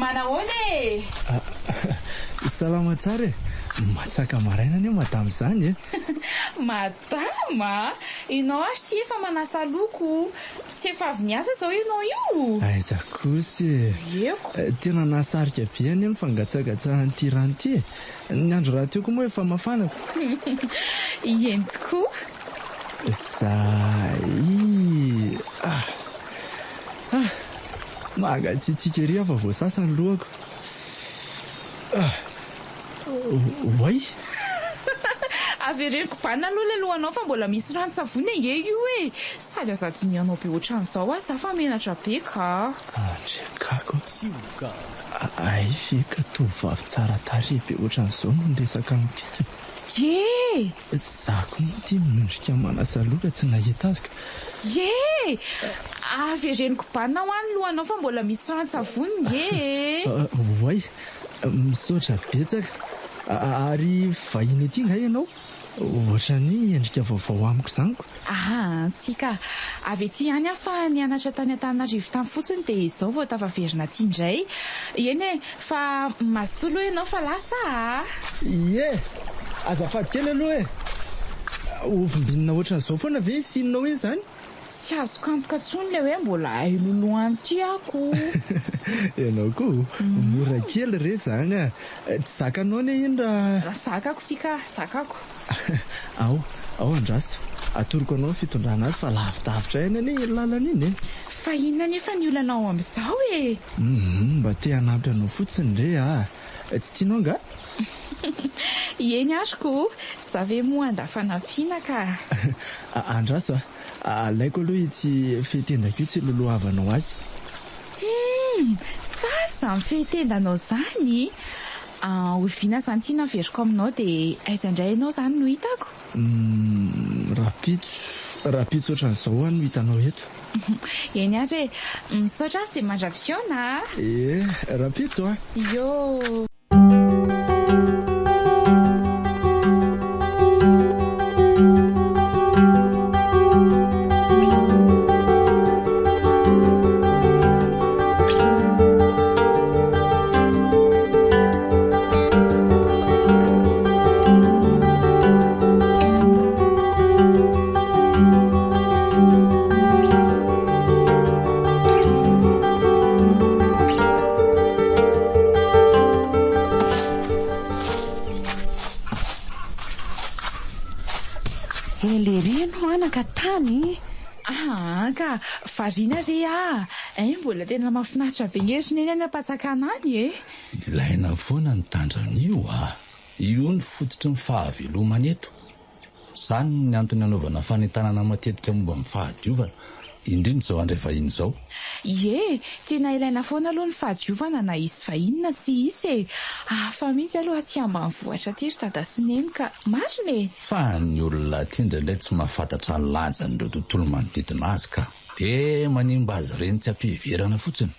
Manahoana e? Salama tsara e! Matsaka maraina anie madama izany e! Madama? Ianao ary tsy efa manasa loko? Tsy efa avy niasa izao ianao io? Aiza kosa e! Eko. Tena nahasarika be anie ny fangatsakatsahan'ity rano ity e! Ny andro rahateo koa moa efa mafana ko! Eny tokoa! Zay! Ah! Ah! Mangatsiatsiaka ery aho fa voasasa ny lohako. Ah! Oay! Avereno kobanina aloha ilay lohanao fa mbola misy ranon-tsavony ange io e! Sady aza adinoinao be ohatran'izao aho za fa menatra be ka! Andriakako a! Hay ve ka tovovavy tsara tarehy be ohatran'izao no niresaka amiko eto e! Ye! Za koa moa ity miondrika manasa loha ka tsy nahita azy ka. Ye! Avereno kobanina hoa ny lohanao fa mbola misy ranon-tsavony nge e! Oay! Misaotra betsaka. Ary vahiny aty nga ianao? Ohatran'ny endrika vaovao amiko izany ko. Aa tsia ka. Avy ety ihany aho fa nianatra tany Antananarivo tany fotsiny dia izao vao tafaverina aty indray. Eny e, fa mazotoa aloha ianao fa lasa a! Ie! Azafady kely aloha e! Ovimbinina ohatran'izao foana ve isianao eny izany? Tsy azoko antoka intsony ilay hoe mbola hay loloha an'ity aho ko! Ianao koa mora kely re izany a! Tsy zakanao anie iny raha. Raha zakako ity ka, zakako. Ao, ao andraso. Atoroko anao ny fitondrana azy fa lavidavitra ihany anie iny lalana iny e. Fa inona anefa ny olanao amin'izao e? Humm, mba te hanampy anao fotsiny re ah. Tsy tianao angaha? Eny ary ko, za ve moa handa fanampiana ka. Andraso ah. Alaiko aloha itsy fehitendako io tsy lolohavanao azy. Humm! Tsara izany fehitendanao izany! Oviana izany ity no averiko aminao dia aiza indray ianao izany no hitako? Humm! Rahampitso, rahampitso ohatran'izao aho no hitanao eto. Eny ary e! Misaotra ary dia mandra-pihaona a! Ie, rahampitso a! Ioo! Ela ery ianao anaka tany. Aa ka variana re ah! Ein mbola tena mahafinaritra be nge ry neny any am-patsakana any e! Ilaina foana ny tandrana io a! Io no fototry ny fahavelomana eto. Izany ny antony anaovana fanentanana matetika momba ny fahadiovana, indrindra izao handray vahiny izao. Ie, tena ilaina foana aloha ny fahadiovana na hisy vahiny na tsy hisy e! Hafa mihitsy aloha aty ambanivohitra aty ry dada sy neny ka! Marina e! Fa ny olona aty indraindray tsy mahafantatra ny lanjan'ireo tontolo manodidina azy ka! Dia manimba azy ireny tsy am-piheverana fotsiny.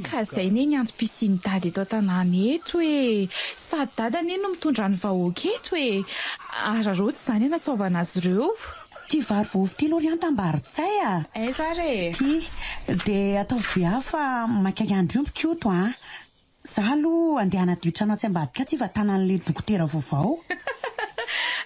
Ka zay ne ny antom-pisian'i dada eto an-tanàna eto e! Sady dada anie no mitondra ny vahoaka eto e! Araraoty izany hanasoavana azy ireo. Ty vary vovo ty aloha ry antambarotsay a! Aiza ary e? Ty, dia ataovy be afo fa maika hiandry omby Koto a! Za aloha andeha hanadio trano atsy ambadika atsy hivantanan'ilay dokotera vaovao.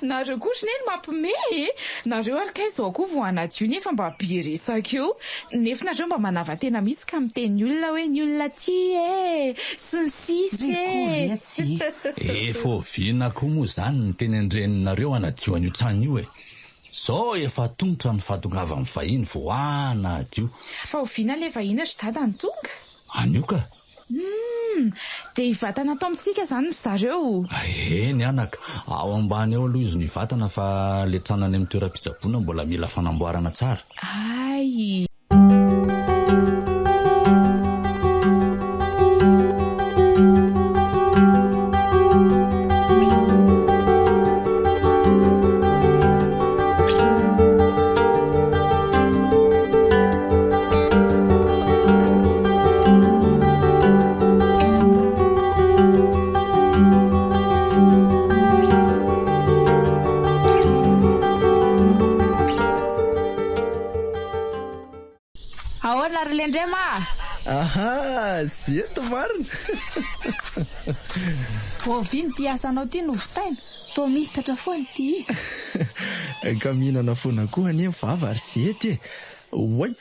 Nareo koa ry neny mapme e! Nareo ary kay zao koa vao hanadio nefa mba be resaka eo. Nefa nareo mba manava-tena mihitsy ka miteny ny olona hoe ny olona aty e! Sy ny sisa e! Efa oviana koa moa izany ny teny an-dreninareo hanadio an'io trano io e! Zao efa tontotra ny fahatongavan'ny vahiny vao hanadio. Fa oviana ilay vahiny ry dada no tonga? Anio ka! Humm! Dia hivatana ato amintsika izany ry zareo? Eny anaka, ao ambany ao aloha izy no hivatana fa ilay trano any amin'ny toeram-pitsaboana mbola mila fanamboarana tsara. Hay! Ahoana ry Lendrema a? Aha, zeto marina. Oviana ity asanao ity no vitaina? Toa mihitatra foana ity izy. Ka mihinana foana koa anie ny vava ry Zety e. Oay,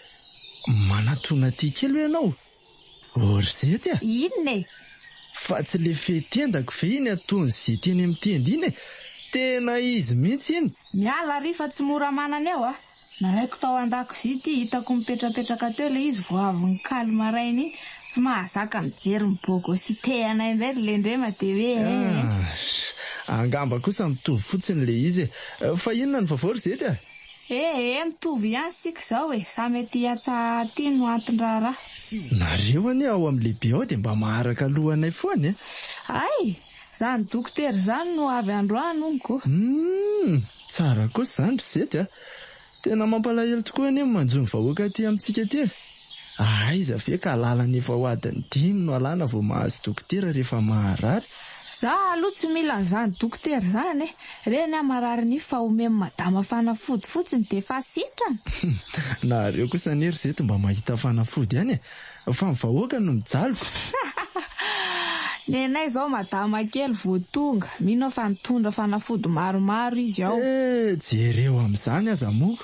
manatona aty kely hoe ianao? Oh ry Zety a! Inona e? Fa tsy le fehy tendako ve iny ataon'i Zety eny amin'ny tenda iny e? Tena izy mihitsy iny! Miala ary fa tsy mora manana eo a! Nalaiko tao an-dakozia ity hitako mipetrapetraka teo ilay izy vao avy nikaly maraina iny, tsy mahazaka mijery ny bogosite anay indray ry lendrema dia hoe ee. Ah, angamba kosa mitovy fotsiny ilay izy e! Fa inona ny vaovao ry Zety a? Ee, mitovy ihany isika izao e, samy aty Antsaha aty no anton-draharaha. Nareo anie ao amin'ny lehibe ao dia mba maharaka alohanay foana e! Hay! Izany dokotera izany no avy androany hono ko! Humm! Tsara kosa izany ry Zety a! Tena mampalahelo tokoa anie ny manjo ny vahoaka aty amintsika aty e! Aiza ve ka lalana efa ho adiny dimy no alana vao mahazo dokotera rehefa maharary? Za aloha tsy mila an'izany dokotera izany e! Reny aho marary nify fa omen'i madama fanafody fotsiny dia efa sitrana! Nareo kosa anie ry Zety mba mahita fanafody ihany e! Fa ny vahoaka no mijaly ko! Nenay zao madama kely vao tonga, mino aho fa nitondra fanafody maromaro izy ao. Eh, jereo amin'izany aza moa.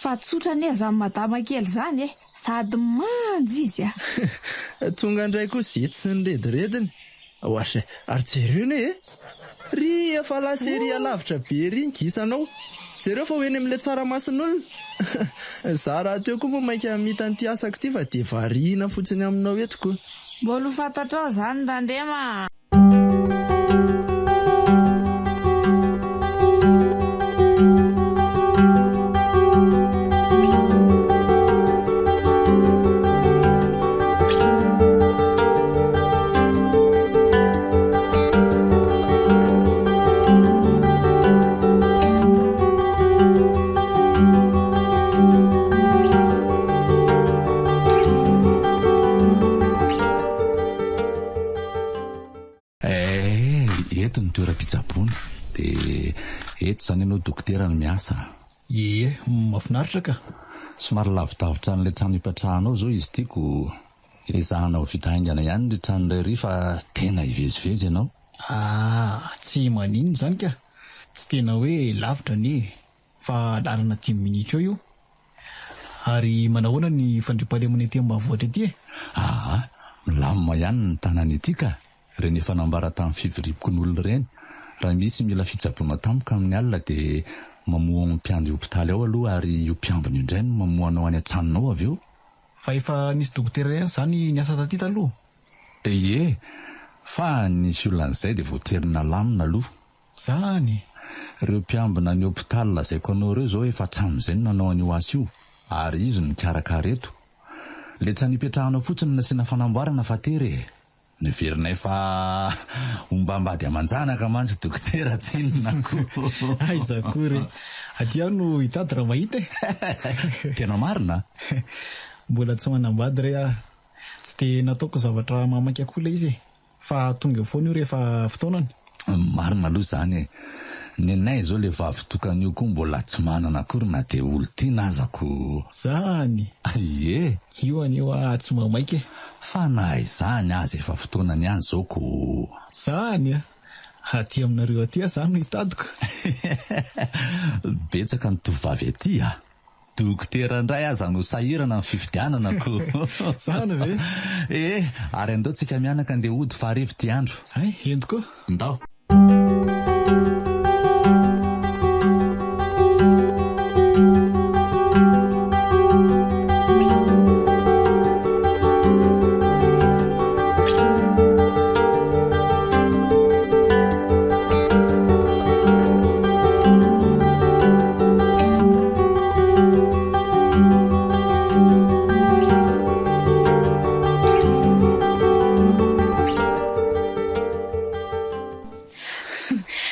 Fa tsotra anie zany madama kely zany e, sady manja izy a! Tonga indray koa zety sy ny redirediny. Oasy, ary jereo anie e! Ry efa lasa ery alavitra be ery ny gisanao. Jereo fa ho eny amin'ilay tsaramason'olona. Za rahateo koa moa maika hamita an'ity asako ity fa dia variana fotsiny aminao eto ko. Mbola ho fantatrao izany Randrema a! Eh, eto ny toeram-pitsaboana. Dia eto izany ianao dokotera no miasa. Ie, mahafinaritra ka. Somary lavidavitra an'ilay trano ipetrahanao izao izy ity ko. Ezahana ho vita haingana ihany ry trano iray ry fa tena hivezivezy ianao. Ah, tsy maninona izany ka. Tsy tena hoe lavitra anie e. Fa lalana dimy minitra eo io. Ary manahoana ny fandriampahalemana ety ambanivohitra ety e? Aa, milamina ihany ny tanana ety ka. Ireny efa nambara tamin'ny fivoriam-pokonolona ireny. Raha misy mila fitsaboana tampoka amin'ny alina dia mamoha ny mpiandry hopitaly ao aloha ary io mpiambina io indray no mamoha anao any an-tranonao avy eo. Fa efa nisy dokotera ihany izany niasa taty taloha? Ie, fa nisy olona an'izay dia voatery nalamina aloha. Zany! Ireo mpiambina ny hopitaly lazaiko anao ireo izao efa hatramin'izay no nanao an'io asa io, ary izy no mikarakara eto. Ilay trano ipetrahanao fotsiny no nasiana fanamboarana fa tery e! Neverinay fa ombam-bady aman-janaka mantsy dokotera tsinona ko. Aiza koa re. Aty aho no hitady raha mahita e. Tena marina? Mbola tsy manambady re aho. Tsy dia nataoko zavatra mahamaika koa ilay izy e. Fa tonga eo foana io rehefa fotoanany. Marina aloha izany e. Nenay izao le vavy tokana io koa mbola tsy manana akory na dia olon-tiana aza ko. Zany! Ie! Io anie hoa tsy mamaika e. Fa na izany aza efa fotoanany ihany izao ko. Zany a! Aty aminareo aty aho zany no hitadiko. Betsaka ny tovovavy aty a! Dokotera indray aza no sahirana amin'ny fifidianana ko. Zany ve? Ee, ary andao tsika mianaka andeha hody fa hariva ity andro. Hay, ento koa. Ndao.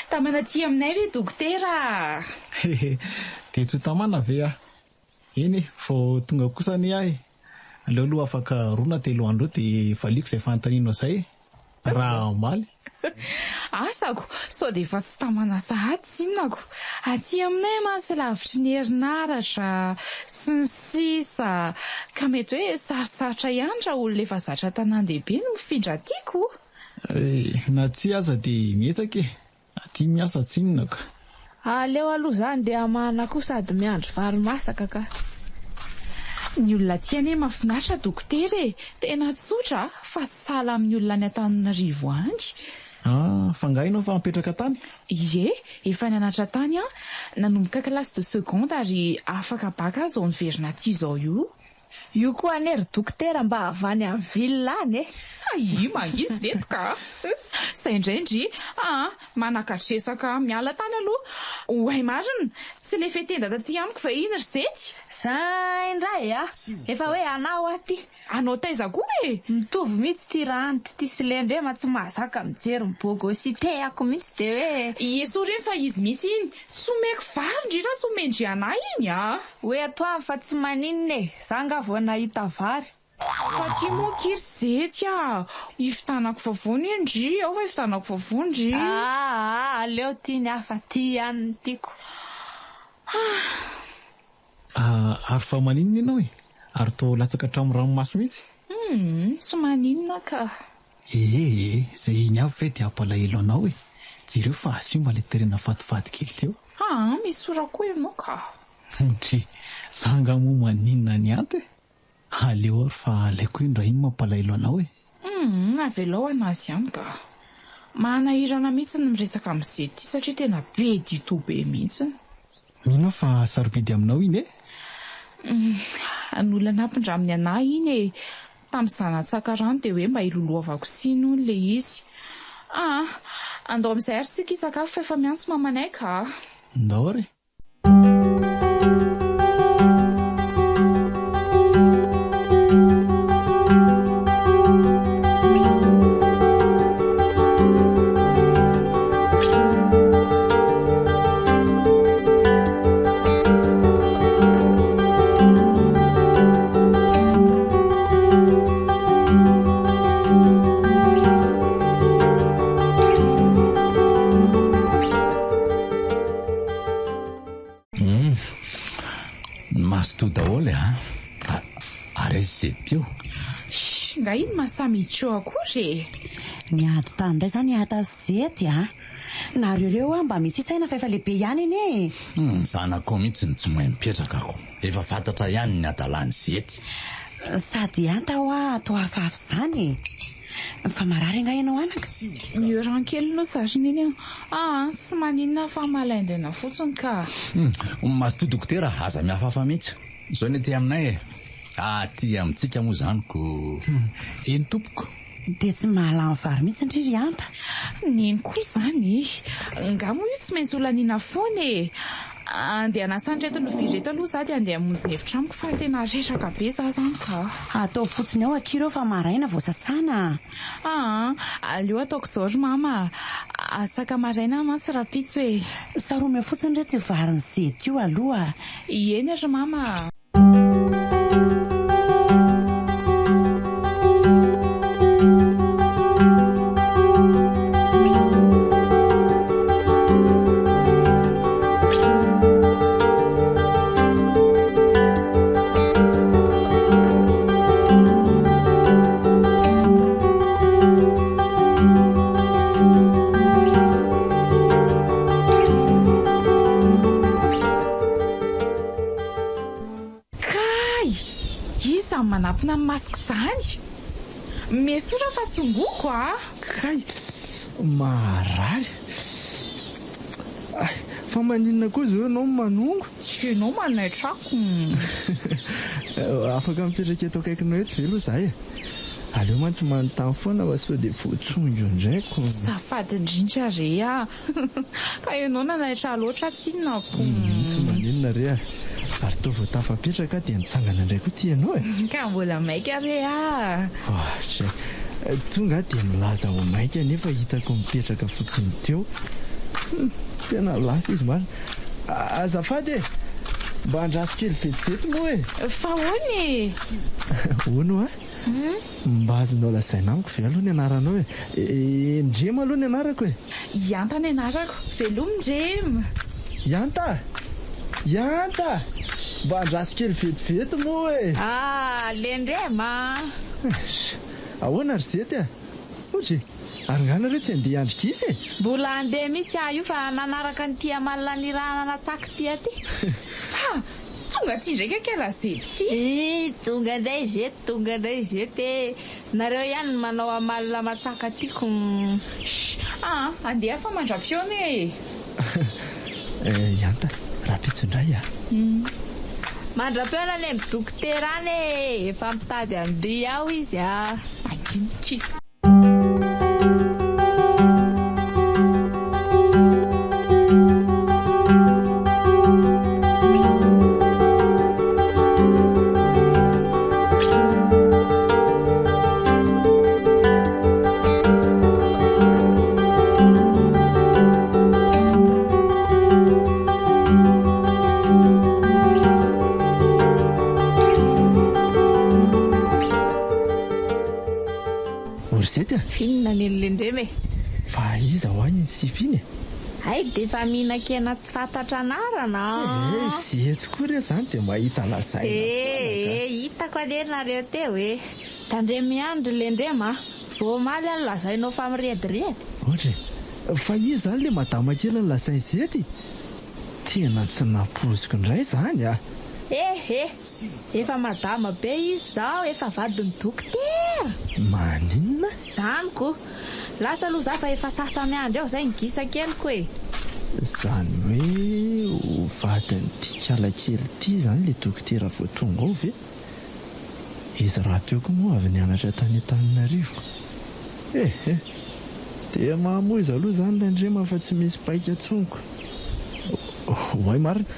Tamana aty aminay ve dokotera a? Hehe, dia tsy ho tamana ve aho? Eny e, vao tonga kosa anie aho e. Aleo aloha afaka roa na telo andro eo dia valiako izay fanontanianao izay e. Raha hamaly. Asako sao dia efa tsy tamana sahady tsinona ko. Aty aminay mantsy lavitry ny herinaratra sy ny sisa ka mety hoe sarotsarotra ihany raha olona efa zatra tanàn-dehibe no mifindra aty ko. Eh, na tsia aza dia miezaka e! Aty miasa tsinona ka. Aleo aloha za andeha hamahana koa sady miandry vary masaka ka. Ny olona aty anie mahafinaritra dokotera e! Tena tsotra fa tsy sahala amin'ny olona any Antananarivo any. Ah, fa nga ianao efa nipetraka tany? Ie, efa nianatra tany aho, nanomboka classe de seconde ary afaka bac aho izao niverina aty izao io. Io koa anie ry dokotera mba avy any am ville any e! Hay mangizy zeto ka! Zay indray ndry aa! Manakadresaka miala tany aloha! Oay marina! Tsy le fetenda taty amiko ve iny ry zety? Zay indray a! Efa hoe anao aho ty! Anao taiza koa e? Mitovy mihitsy ty raha any ty sy le ndrema tsy mahazaka mijery ny bogosite-ako mihitsy de hoe. Esory iny fa izy mihitsy iny! Tsy omeko vary ndry raha tsy omen-dry anah iny a! Hoe atoandro fa tsy maninona e! Za nga vao nahita vary. Fa ty moa akia ry zety a! Hividanako vavony iny ndry, ao fa hividanako vavony ndry. Aa aleo ty ny ahy fa ty ihany no tiako. Ah ary fa maninona ianao e? Ary toa latsaka hatramin'ny ranomaso mihitsy? Humm tsy maninona ka. Ee, izay iny avy ve dia hampalahelo anao e! Jereo fa asio mba le terena fatifaty kely teo. Aa misy ora koa ianao ka. Ndry, za nga moa maninona ny ato e! Aleo ary fa alaiko iny raha iny mampalahelo anao e! Humm avelao anazy ihany ka. Manahirana mihitsy ny miresaka amin'i Zety satria tena be dito be mihitsy. Mino aho fa sarobidy aminao iny e! Humm ny olona nampindraminy anah iny e! Tamin'izaho natsaka rano dia hoe mba hilolohavako siny hono ilay izy. Aa! Andao amin'izay ary tsika hisakafo fa efa miantso mamanay ka! Ndao ary e! Hum, mazotoa daholo a! Ary aiza izay teo? Shh, nga iny maha samy hiditra eo akory e! Niady tany indray izany i Ata sy Zety a! Nareo ireo hoa mba misy saina fa efa lehibe ihany anie e! Ny zanakao mihitsy no tsy mahay mipetraka ko! Efa fantatra ihany ny hadalan'i Zety. Sady Ata hoa toa hafahafa izany e! Fa marary angaha ianao anaka? Mihoran kely aloha za ry neny a! Aa tsy maninona fa malaindaina fotsiny ka! Mazotoa dokotera, aza mihafahafa mihitsy. Izao ny aty aminay e! Aty amintsika moa izany ko! Eny tompoko. Dia tsy mahalany vary mihitsy ndry ry Anta? Neny koa izany e! Nga moa io tsy maintsy ho laniana foana e! Andeha hanasa an'ireto lovia ireto aloha za dia andeha hamonjy ny efitra amiko fa tena reraka be za izany ka! Ataovy fotsiny ao akia ireo fa maraina vao sasana a! Aa! Aleo ataoko izao ry mama a! Atsaka maraina mantsy rahampitso e! Saromeo fotsiny re tsy varin'i Zety io aloha a! Eny ry mama a! Kay! Iza no manampina ny masoko izany? Mesora fa tsongoko a! Kay! Marary! Ay! Fa maninona koa izao ianao no manongo? Tsy ianao manaitra ako. Afaka mipetraka eto akaikinao eto ve aloha izaho e? Aleo mantsy manontany foana fa sao dia voatsongo indray ko. Azafady indrindra re a! Ka ianao nanaitra ahy loatra tsinona ko. Tsy maninona re a! Ary toa vao tafapetraka aho dia nitsangana indray koa ity ianao e! Ka mbola maika re a! Ohatra e! Tonga aho dia milaza ho maika nefa hitako mipetraka fotsiny teo. Hum! Tena lasa izy marina. Azafady e! Mba andraso kely vetivety moa e! Fa ahoana e? Hono hoa? Mba azonao lazaina amiko ve aloha ny anaranao e? E, Ndrema aloha ny anarako e! Ihanta ny anarako. Veloma Ndrema! Ihanta! Ihanta! Mba andraso kely vetivety moa e! Ah, le Ndrema a! Eish! Ahoana ry Zety a? Ohatry e! Ary nga nareo tsy handeha hiandry gisa e? Mbola handeha mihitsy aho io fa nanaraka an'ity amalona nirahana natsaky ity aty. Ha! Tonga aty indraiky akia Razety ty. Ii, tonga indray Zety, tonga indray Zety e! Nareo ihany no manao amalona matsaka tiako. Shh! Aa, andeha fa mandra-pihaona e! Eh, Ihanta, rahampitso indray ah! Mandra-pihaona any amin'ny dokotera any e! Efa mitady an-dry ao izy ah! Ankinky. Orizety a! Inona ny lendrema e? Fa iza hoa iny sipa iny e? Hay dia efa mihinan-kena tsy fantatra anarana an! Eh, zety koa re zany dia mahita lazaina foana ka! Eh, hitako anie nareo teo e! Tandremo ihany ry lendrema a! Vao omaly aho nolazainao fa mirediredy. Ohatra e! Fa iza zany le madama kely nolazain'i Zety? Tena tsy nampoiziko indray zany a! Eh eh! Efa madama be izy izao, efa vadin'ny dokotera! Maninona? Zany ko! Lasa aloha za fa efa sasa-miandry ao zay ny gisa keliko e! Zany hoe ho vadin'ity kala kely ity zany le dokotera vao tonga ao ve? Izy rahateo koa moa avy nianatra tany Antananarivo ko. Eh eh! Dia mahamoiza aloha izany ilay Ndrema fa tsy misy paika intsony ko. Oay marina!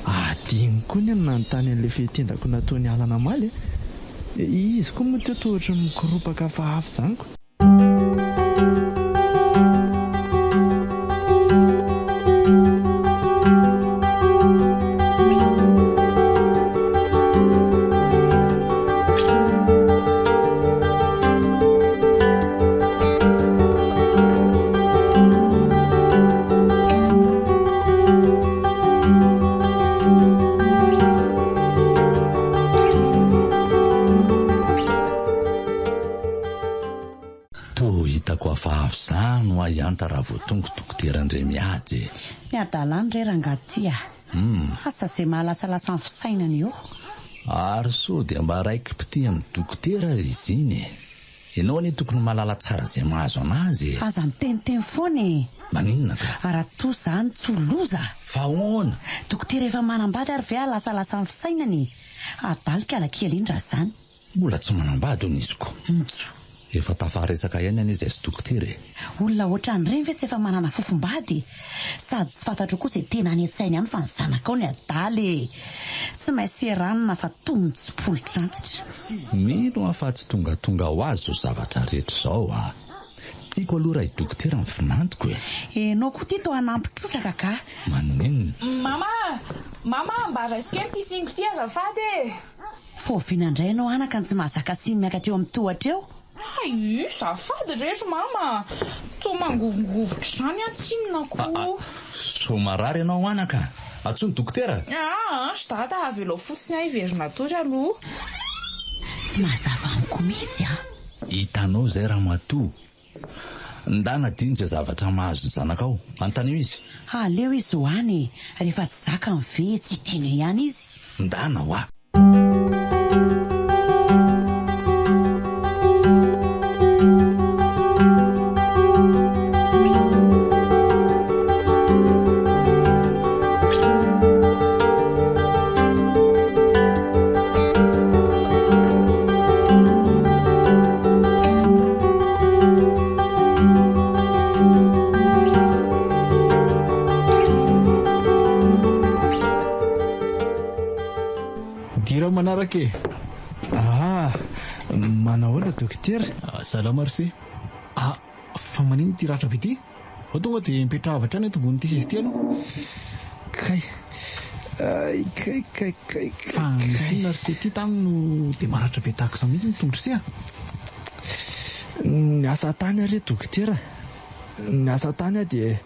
Adinoko koa ny nanontany an'ilay fehin-tendako nataon'i Alana omaly e! Izy koa moa teo toa ohatran'ny mikoropaka hafahafa izany ko. Toa hitako hafahafa izany hoa i Anta raha vao tonga Dokotera Andriamihaja e! Ny hadalany re rangahy ty a! Asa izay mahalasalasa ny fisainany eo. Ary sao dia mba raiki-pitia amin'i Dokotera ary izy iny e! Ianao anie tokony mahalala tsara izay mahazo anazy e! Aza miteniteny foana e! Maninona ka? Raha toa izany tsy ho loza! Fa ahoana? Dokotera efa manambady ary ve hahalasalasa ny fisainany e! Adala ikala kely iny raha izany. Mbola tsy manambady hono izy ko. Ntso. Efa tafaresaka ihany anie izay sy dokotera e. Olona ohatran'ireny ve tsy efa manana fofombady e? Sady tsy fantatro koa izay tena any an-tsainy any fa ny zanakao ny adala e! Tsy maintsy seranina fa toy ny tsipolitr'antitra. Mino aho fa tsy tongatonga ho azy izao zavatra rehetra izao a! Tiako aloha raha i dokotera ny vinantoko e! Enao koa ty toa hanampy trotraka ka! Maninona? Mama! Mama! Mba raiso kely ity siniko ity azafady e! F'oviana indray ianao anaka no tsy mahazaka siny miakatra eo amin'ny tohatra eo? Hay, zafady re ry mama a! Toa mangovingovitra izany aho tsinona ko. Aa, sao marary ianao anaka? Antsoy ny dokotera? Aa, ry dada, avelao fotsiny aho hiverina hatory aloha. Tsy mahazava amiko mihitsy an! Hitanao izay ramatoa. Ndana adino izay zavatra mahazo ny zanakao. Anontanio izy. Aleo izy ho any e! Rehefa tsy zakany ve tsy hiteny eo ihany izy? Ndana hoa! Dira manaraka e! Ah, manahoana dokotera? Ah, salama ry se. Ah, fa manino ity ratra be ity? Ao tonga dia mipetraha avy hatrany eto ambonin'ity seza ity aloha. Kay. Ay kay kay kay kay. Fa misy inona ry se ty tany no dia maratra be tahaka izao mihitsy ny tongotry se a? Niasa tany aho re dokotera. Niasa tany aho dia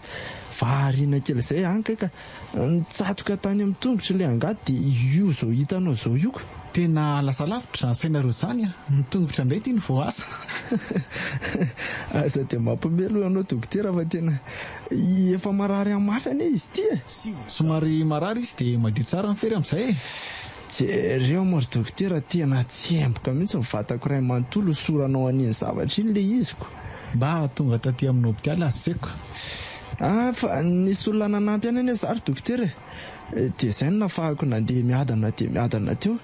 variana kely izay any kay ka nitsatoka tany amin'ny tongotro ilay angady dia io izao hitanao izao io ka. Tena lasa lavitra izany sainareo izany a! Ny tongotra indray ity no voaasa. Aza dia mampiomehy aloha ianao dokotera fa tena efa marary mafy anie izy ity e! Somary marary izy dia madio tsara ny fery amin'izay e! Jereo moa ry dokotera, tena tsemboka mihitsy ny vatako iray manontolo hosoranao an'iny zavatra iny ilay izy ko. Mba tonga taty amin'ny hopitaly aza seko. Ah, fa nisy olona nanampy ahy anie za ry dokotera e! Dia izay no nahafahako nandeha miadana dia miadana teo.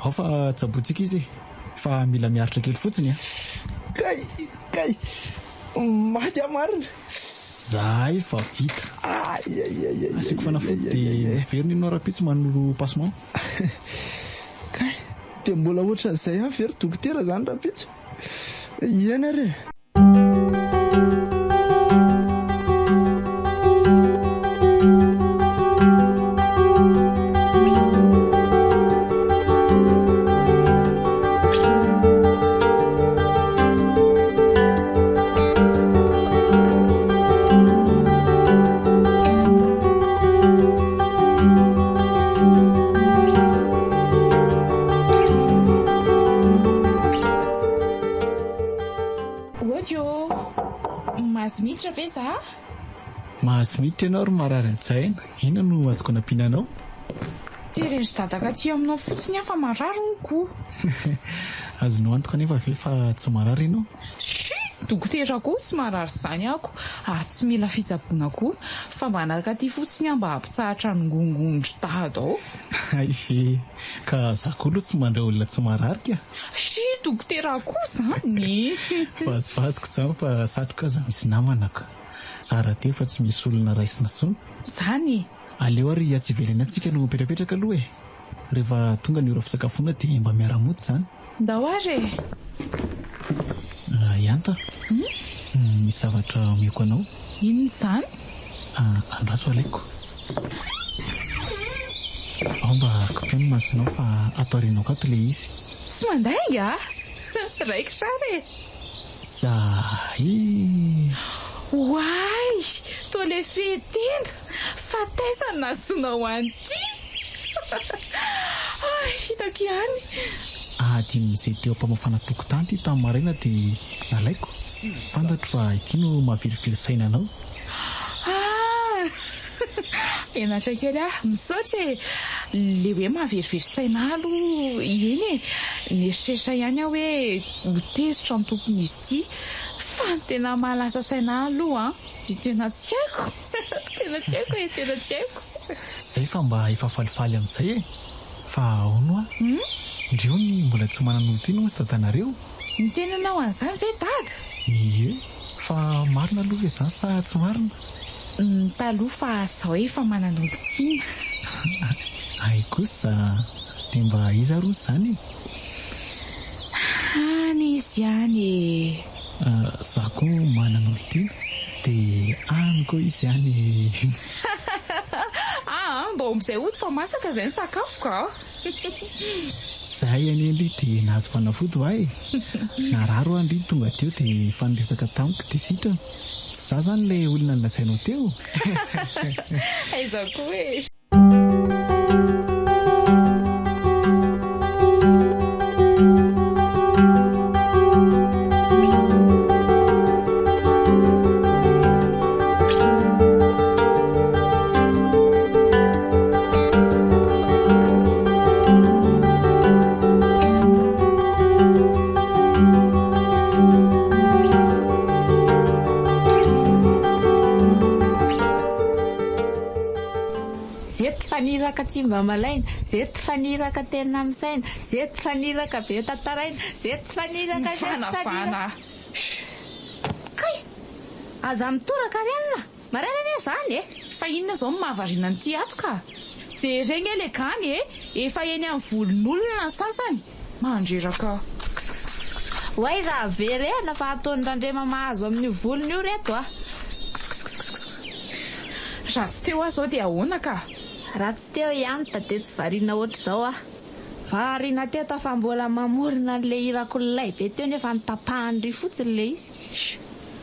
Ao fa tsabointsika izy e! Fa mila miaritra kely fotsiny a! Kay! Kay! Maty aho marina! Zay fa vita. Asiako fanafody dia miverina ianao rahampitso manolo passement. Kay, dia mbola ohatran'izay ihany ve ry dokotera izany rahampitso? Eny ary e! Ody ô! Mahazo miditra ve za? Mahazo miditra ianao ry marary an-tsaina. Inona no azoko anampiana anao? Terendry dadaka aty aminao fotsiny aho fa marary hono ko. Azonao antoka anefa ve fa tsy marary ianao? Tsia! Dokotera koa tsy marary izany ako ary tsy mila fitsaboana koa fa mba nankaty fotsiny aho mba hampitsahatra ny ngongon-dry dada ao. Hay ve! Ka za koa aloha tsy mandray olona tsy marary ka! Tsia! Dokotera koa izany! Vazivazy ko izany fa satriko aza misy namana ka! Za rahateo efa tsy misy olona raisina intsony. Izany e! Aleo ary atsy ivelany atsy tsika no mipetrapetraka aloha e! Rehefa tonga ny ora fisakafoana dia mba miara-mody izany. Ndao ary e! Ihanta, misy zavatra omeko anao. Inona izany? Andraso alaiko. Ao mba kopio ny masonao fa ato aorianako ato ilay izy. Tsy mandainga a! Raikitra ary e! Zahay! Oay! Toa le fehin-tenda! Fa taiza no nahazoanao an'ity? Hay, hitako ihany! Adinon'izay teo am-pamafana tokotany ity tamin'ny maraina dia nalaiko. Fantatro fa ity no mahaverivery saina anao. Ah! Henatra kely aho. Misaotra e! Le hoe mahaverivery saina ahy aloha, eny e! Nieritreritra ihany aho hoe ho tezitra ny tompon'izy ity. Fa ny tena mahalasa saina ahy aloha an, dia tena tsy haiko! Tena tsy haiko e! Tena tsy haiko! Zay fa mba efa falifaly amin'izay e! Fa ahoana hoa? Ndry hono mbola tsy manan'olon-tiana hozy dadanareo? Niteny anao an'izany ve dada? Ie, fa marina aloha ve izany sa tsy marina? Ny taloha fa zao efa manan'olon-tiana. Hay kosa, dia mba iza ary hozy izany e? Any izy any e! Za koa manan'olon-tiana, dia any koa izy any e! Aa, mbô amin'izay hody fa masaka izay ny sakafo ka! Zahay anie ndry dia nahazo fanafody hoa e! Narary hoa ndry tonga teo dia efa niresaka tamiko dia sitrana. Tsy za zany ilay olona nolazainao teo? Aiza koa e! Zety faniraka tsy mba malaina, zety faniraka tena misaina, zety faniraka be tantaraina, zety faniraka, zety faniraka. Kay! Aza mitoraka ry anona! Maraina anie izany e! Fa inona izao no mahavariana an'ity ato ka? Jereo nge le gany e! Efa eny amin'ny volon'olona ny sasany! Mandreraka. Ksksksk Ho aiza averena fa ataon'i Randrema mahazo amin'io volony io reto a! Ksksksk Raha tsy teo aho izao dia ahoana ka? Raha tsy teo i Hanitra dia tsy variana ohatr'izao aho. Variana teto aho fa mbola mamorona an'ilay hirako lay be teo nefa notapahan-dry fotsiny ilay izy. Sh!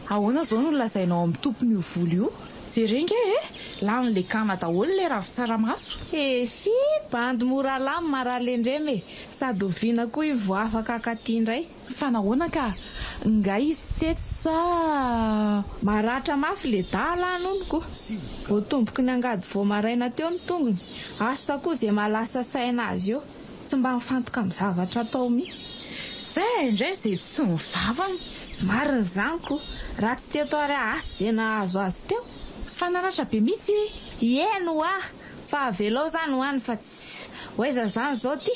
Ahoana izao no lazainao amin'ny tompon'io vola io? Jereo nge e! Lany lekana daholo ilay ravin-tsaramaso. Esy! Bandy mora lany maralendrema e! Sady oviana koa io vao afaka hakaty indray? Fa nahoana ka? Nga izy tsy eto sa? Maratra mafy le dala an hono ko! Voatomboky ny angady vao maraina teo ny tongony, asa koa ze mahalasa saina azy eo, tsy mba mifantoka amin'ny zavatra atao mihitsy. Zay indray ze tsy mivavany. Marina izany ko! Raha tsy teto ary asa ze nahazo azy teo. Fa naratra be mihitsy e! Eny hoa! Fa avelao zany ho any fa tsy ho aiza zany zao ty?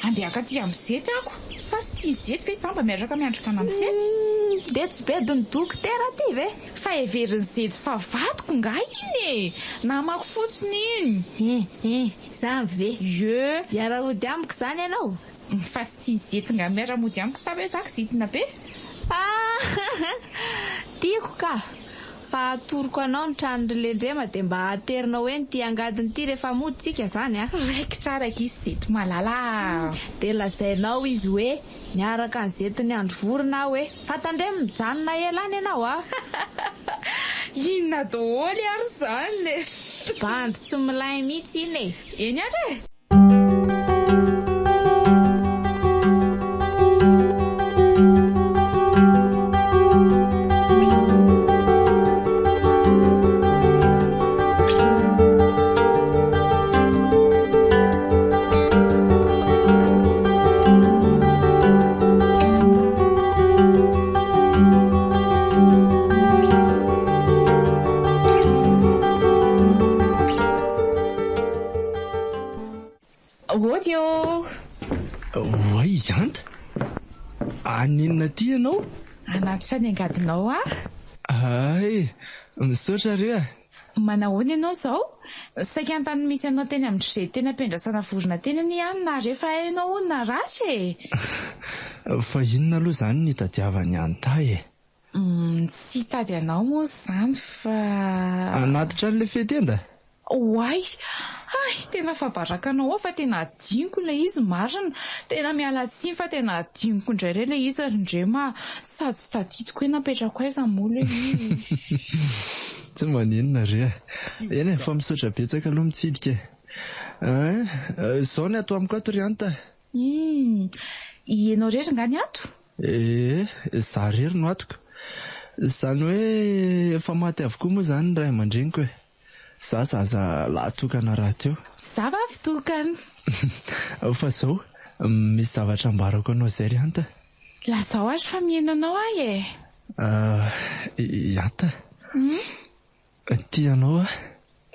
Andeha hakaty amin'i Zety ako! Sa tsy tia Zety ve za mba miaraka miandry kana amin'i Zety? Humm! De tsy bedin'ny dokotera ty ve? Fa heverin'i Zety fa vadiko nga iny e! Namako fotsiny iny! Hein! Hein! Zany ve? Ie! Hiara-hody amiko zany ianao? Fa tsy tia Zety nga miara-mody amiko sa ve za kizitina be? Ah! Tiako ka! Fa atoroko anao ny tranon-dry Lendrema dia mba aterinao eny ity angadiny ity rehefa mody tsika zany a! Raikitra araka izy Zety malala a! Dia lazainao izy hoe niaraka an'i Zety niandry vorona aho e! Fa tandremo mijanona ela any ianao a! Inona daholo ary izany e! Bandy tsy milay mihitsy iny e! Eny ary e! Ody ô! Oay Anta! Haninona aty ianao? Hanatitra ny angadinao aho. Hay! Misaotra re a! Manahoana ianao izao? Saika ny tany misy anao teny amin-dry Zety teny am-piandrasana vorona teny anie ihany nahare fa hainao hono naratra e! Fa inona aloha izany no itadiavan'i Anta e? Tsy hitady anao moa izany fa. Hanatitra an'ilay fehin-tenda? Oay! Hay! Tena fahabarakanao aho fa tena adinoko ilay izy marina! Tena miala tsiny fa tena adinoko indray re ilay izy ry Ndrema a! Sady tsy tadidiko hoe napetrako aiza moa ilay izy. Tsy maninona re a! Eny e, fa misaotra betsaka aloha mitsidika e! Ein! Izao ny ato amiko ato ry Anta a! Hum! Ianao irery nga ny ato? Ee, za irery no ato ka. Izany hoe efa maty avokoa moa izany ny ray aman-dreniko e. Za zaza lahy tokana rahateo. Za vavy tokana. Fa zao, misy zavatra ambarako anao izay ry Anta. Lazao ary fa mihaino anao aho e. I Anta. Tia anao aho.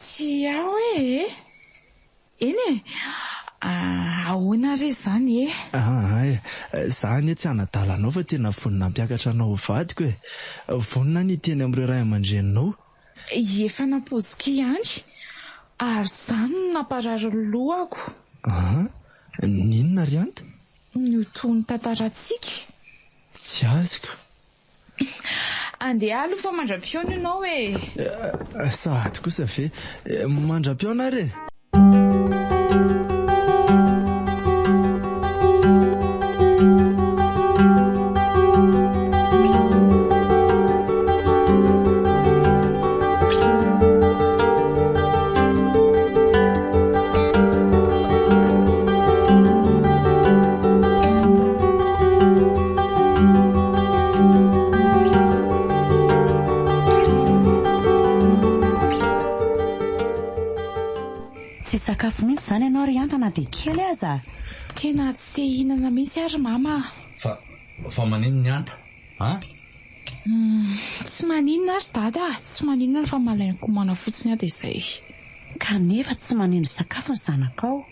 Tia aho e! Eny e! Ahoana re izany e? Aa e! Za anie tsy hanadala anao fa tena vonona hampiakatra anao ho vadiko e! Vonona ny hiteny amin'ireo ray aman-dreninao. Efa nampoiziko ihany, ary izany no namparary ny lohako. Aa! N'inona ry Anta? Ny ho tohin'ny tantarantsika. Tsy azoko. Andeha aloha fa mandra-pihaona ianao e! Sahady kosa ve? Mandra-pihaona ary e! Tsy hisakafo mihitsy izany ianao ry Anta na dia kely aza? Tena tsy te hihinana mihitsy ary mama a! Fa, fa maninona i Anta a? Tsy maninona ary dada a! Tsy maninona fa malain-komana fotsiny aho dia izay. Kanefa tsy manindry sakafo ny zanakao.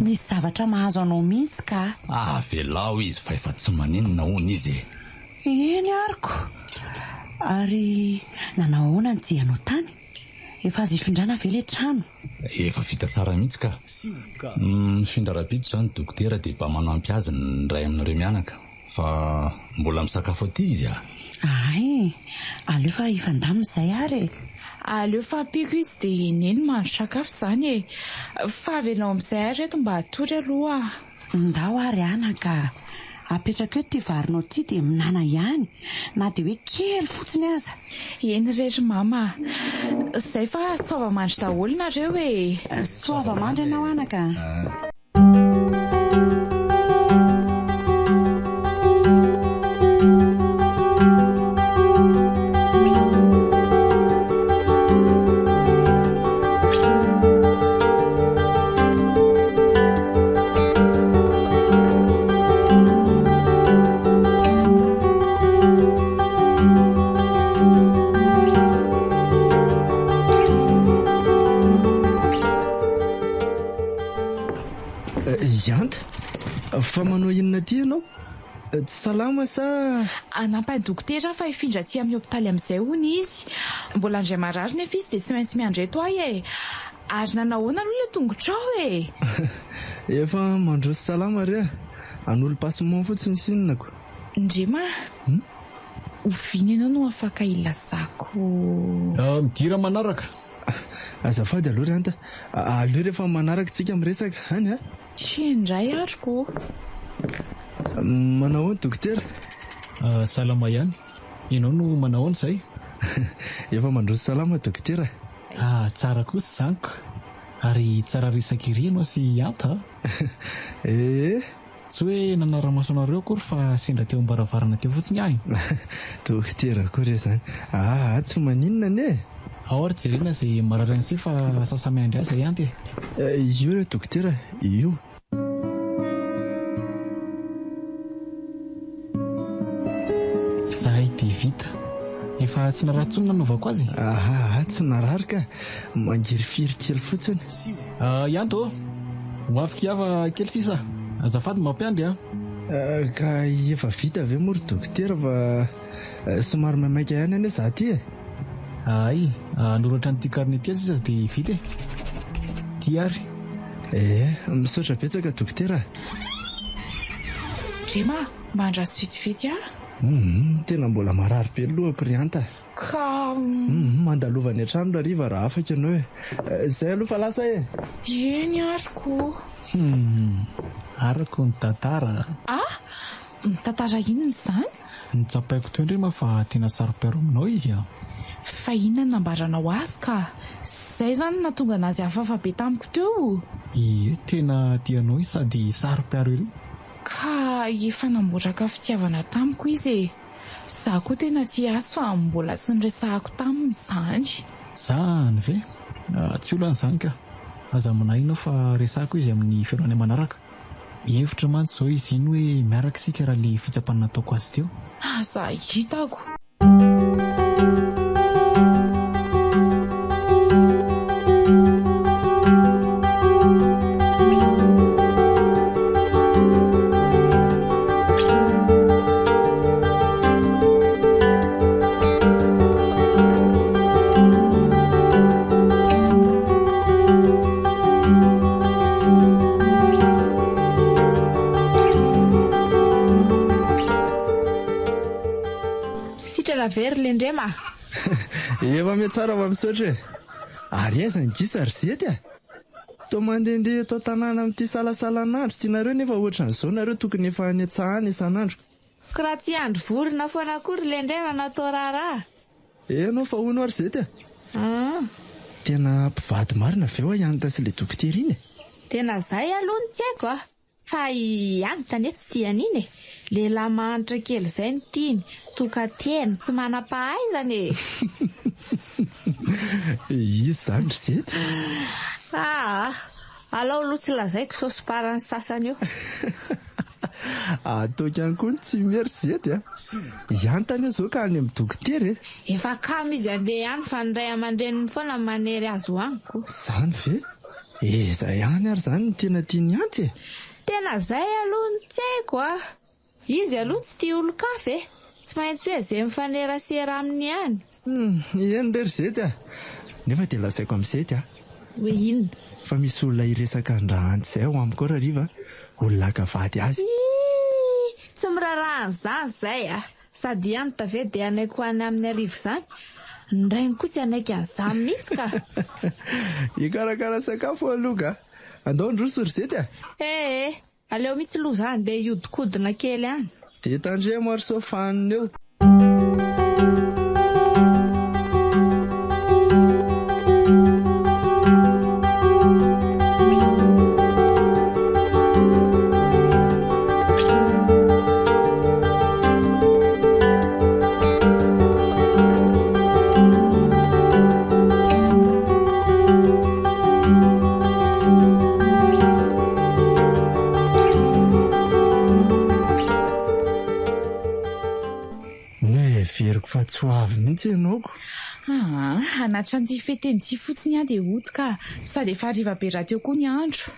Misy zavatra mahazo anao mihitsy ka. Avelao izy fa efa tsy maninona hono izy e! Eny ary ko! Ary nanao ahoana ny dianao tany? Efa azo ifindrana ve ilay trano? Efa vita tsara mihitsy ka! Mifindra rahampitso izany dokotera dia mba manampy azy ny iray aminareo mianaka fa mbola misakafo aty izy a! Hay! Aleo fa hifandamina izay ary e! Aleo fa ampiako izy dia i Neny mahandro sakafo izany e. Fa avelao amin'izay aho reto mba hatory aloha. Ndao ary anaka a! Apetrako eto ity varinao ity dia minana ihany na dia hoe kely fotsiny aza. Eny re ry mama a! Izay fa soava-mandry daholo nareo e! Soava-mandry ianao anaka a! Ihanta, fa manao inona aty ianao? Tsy salama sa? Hanampy an'i dokotera aho fa hifindra aty amin'ny hopitaly amin'izay hono izy. Mbola handray marary nefa izy dia tsy maintsy miandry eto aho e! Ary nanahoana aloha ilay tongotrao e? Efa mandroso salama re a! Hanolo passement fotsiny sinona ko. Ndrema a! Oviana ianao no afaka hilazako? Midira manaraka. Azafady aloha ry Anta, aleo rehefa manaraka tsika miresaka, any a! Tsia indray ary ko. Manao ahoana dokotera? Salama ihany. Ianao no manao ahoana izay? Efa mandroso salama dokotera. Ah, tsara kosa izany ko. Ary tsara resaka ery ianao sy i Anta a! Ee. Tsy hoe nanara-maso anareo akory fa sendra teo am-baravarana teo fotsiny aho e! Dokotera koa re izany. Aa, tsy maninona anie e! Ao ary jerena izay marary an'ise fa sasa-miandry ahy izay Anta e! Io re dokotera, io. Zay dia vita. Efa tsy narary intsony nanaovako azy e? Ahaa, tsy narary ka. Mangirifiry kely fotsiny. Ianto ô! Ho avy kia fa kely sisa. Azafady mampiandry a! Ka efa vita ve moa ry dokotera fa somary maimaika ihany anie za ty e! Hay, hanoratra an'ity carnet ity sisa dia vita e! Ty ary. Ee, misaotra betsaka dokotera a! Ndrema, mba andraso vetivety aho. Humm, tena mbola marary be ny lohako ry Anta. Ka. Humm, mandalova any an-trano hariva raha afaka ianao e. Izay aloha fa lasa e! Eny ary ko. Humm, arako ny tantara a! Ah! Mitantara inona izany? Notsapaiko teo ndrema fa tena saro-piaro aminao izy a! Fa inona no nambaranao azy ka? Izay izany no nahatonga anazy hafahafa be tamiko teo? Ie, tena tia anao izy sady saro-piaro ery. Ka efa namboraka fitiavana tamiko izy e! Izaho koa tena tia azy fa mbola tsy niresahako taminy izany. Izany ve? Tsy olana izany ka! Aza manahy ianao fa resahako izy amin'ny fihaonanay manaraka. Mihevitra mantsy izao izy iny hoe miaraka isika raha ilay fitsapana nataoko azy teo. Aza hitako. Sitrana ve ry Lendrema a? Efa mihatsara fa misaotra e! Ary aiza ny gisa ry Zety a? Toa mandehandeha eto an-tanàna amin'ity salasalan'andro ity nareo nefa ohatran'izao nareo tokony efa any an-tsaha any isan'andro. Ko raha tsy hiandry vorona foana koa ry Lendrema no atao raharaha. Eny fa hono ary Zety a! Hum. Tena mpivady marina ve hoa i Hanitra sy ilay dokotera iny e? Tena zay aloha no tsy haiko a! Fa i Hanitra anie tsy tia an'iny e! Lehilahy mahantra kely izay no tiany, tokan-tena, tsy manam-pahaizana e! Iza izany ry Zety? Aa! Alao aloha tsy lazaiko sao somparan'ny sasany eo. Ataoko ihany koa ny tsy miha ry Zety a! Ihanta anie izao ka any amin'ny dokotera e! Efa kamo izy handeha any fa ny ray aman-dreniny foana no manery azy ho any ko. Izany ve? Iza ihany ary izany no tena tian'i Hanta e? Tena izay aloha no tsy haiko a! Izy aloha tsy tia olon-kafa e! Tsy maintsy hoe izay mifanerasera aminy ihany. Hum, eny re ry Zety a! Nefa dia lazaiko amin'i Zety a! Hoe inona? Fa misy olona hiresaka an-dRahanty izay ao amiko ao Rariva, olona haka vady azy. Ii! Tsy miraharaha an'izany izay a! Sady i Hanitra ve dia hanaiky ho any aminy hariva izany? Ny rainy koa tsy hanaiky an'izany mihitsy ka. Hikarakara sakafo aloha ka. Andao handroso ry Zety a! Eh eh! Aleo mihitsy aloha za handeha hiodikodina kely any. Dia tandremo ary sao fanina eo. Noheveriko fa tsy ho avy mihitsy ianao ko. Aa, hanatitra an'ity feteny ity fotsiny aho dia hody ka. Sady efa hariva be rahateo koa ny andro.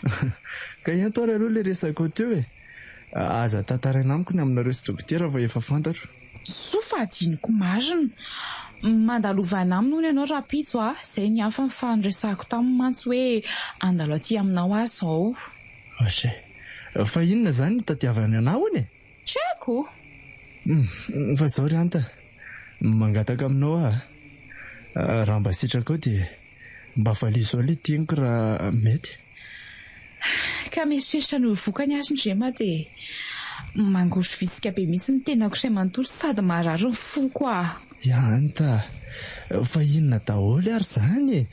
Ka ento ary aloha ilay resakao teo e. Aza tantaraina amiko ny aminareo sy dokotera fa efa fantatro. Soa fa adinoko marina. Mandalovana aminy hono ianao rahampitso a! Izay ny hafa fa noresahako taminy mantsy hoe handalo aty aminao aho izao. Ohatray. Fa inona izany no itadiavany anà hono e? Tsy haiko. Hum, fa izao ry Anta, mangataka aminao aho a! Raha mba sitrakao dia mba valio izao ilay teniko raha mety. Ka mieritreritra ny ho vokany ary Ndrema dia mangorovitsika be mihitsy ny tenako iray manontolo sady marary ny foko ah. I Anta, fa inona daholo ary izany e?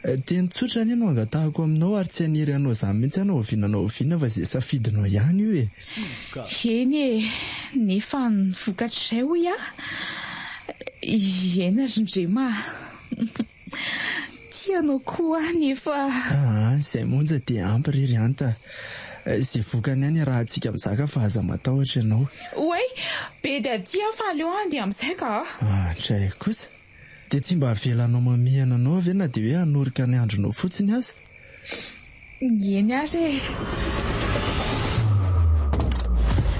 Teny tsotra anie no angatahako aminao ary tsy haniry hanao izany mihitsy aho na oviana na oviana fa izay safidinao ihany io e. Eny e, nefa ny vokatr'izay hoy aho, eny ry Ndrema a. Tia anao koa aho nefa. Aa, izay monja dia ampy re ry Anta a. Izay vokany ihany iarahantsika mizaka fa aza matahotra ianao. Oay, bedy aty aho fa aleo handeha amin'izay ka. Andray kosa. Dia tsy mba avelanao mamihana anao ve na dia hoe hanoroka ny andronao fotsiny aza? Eny ary e.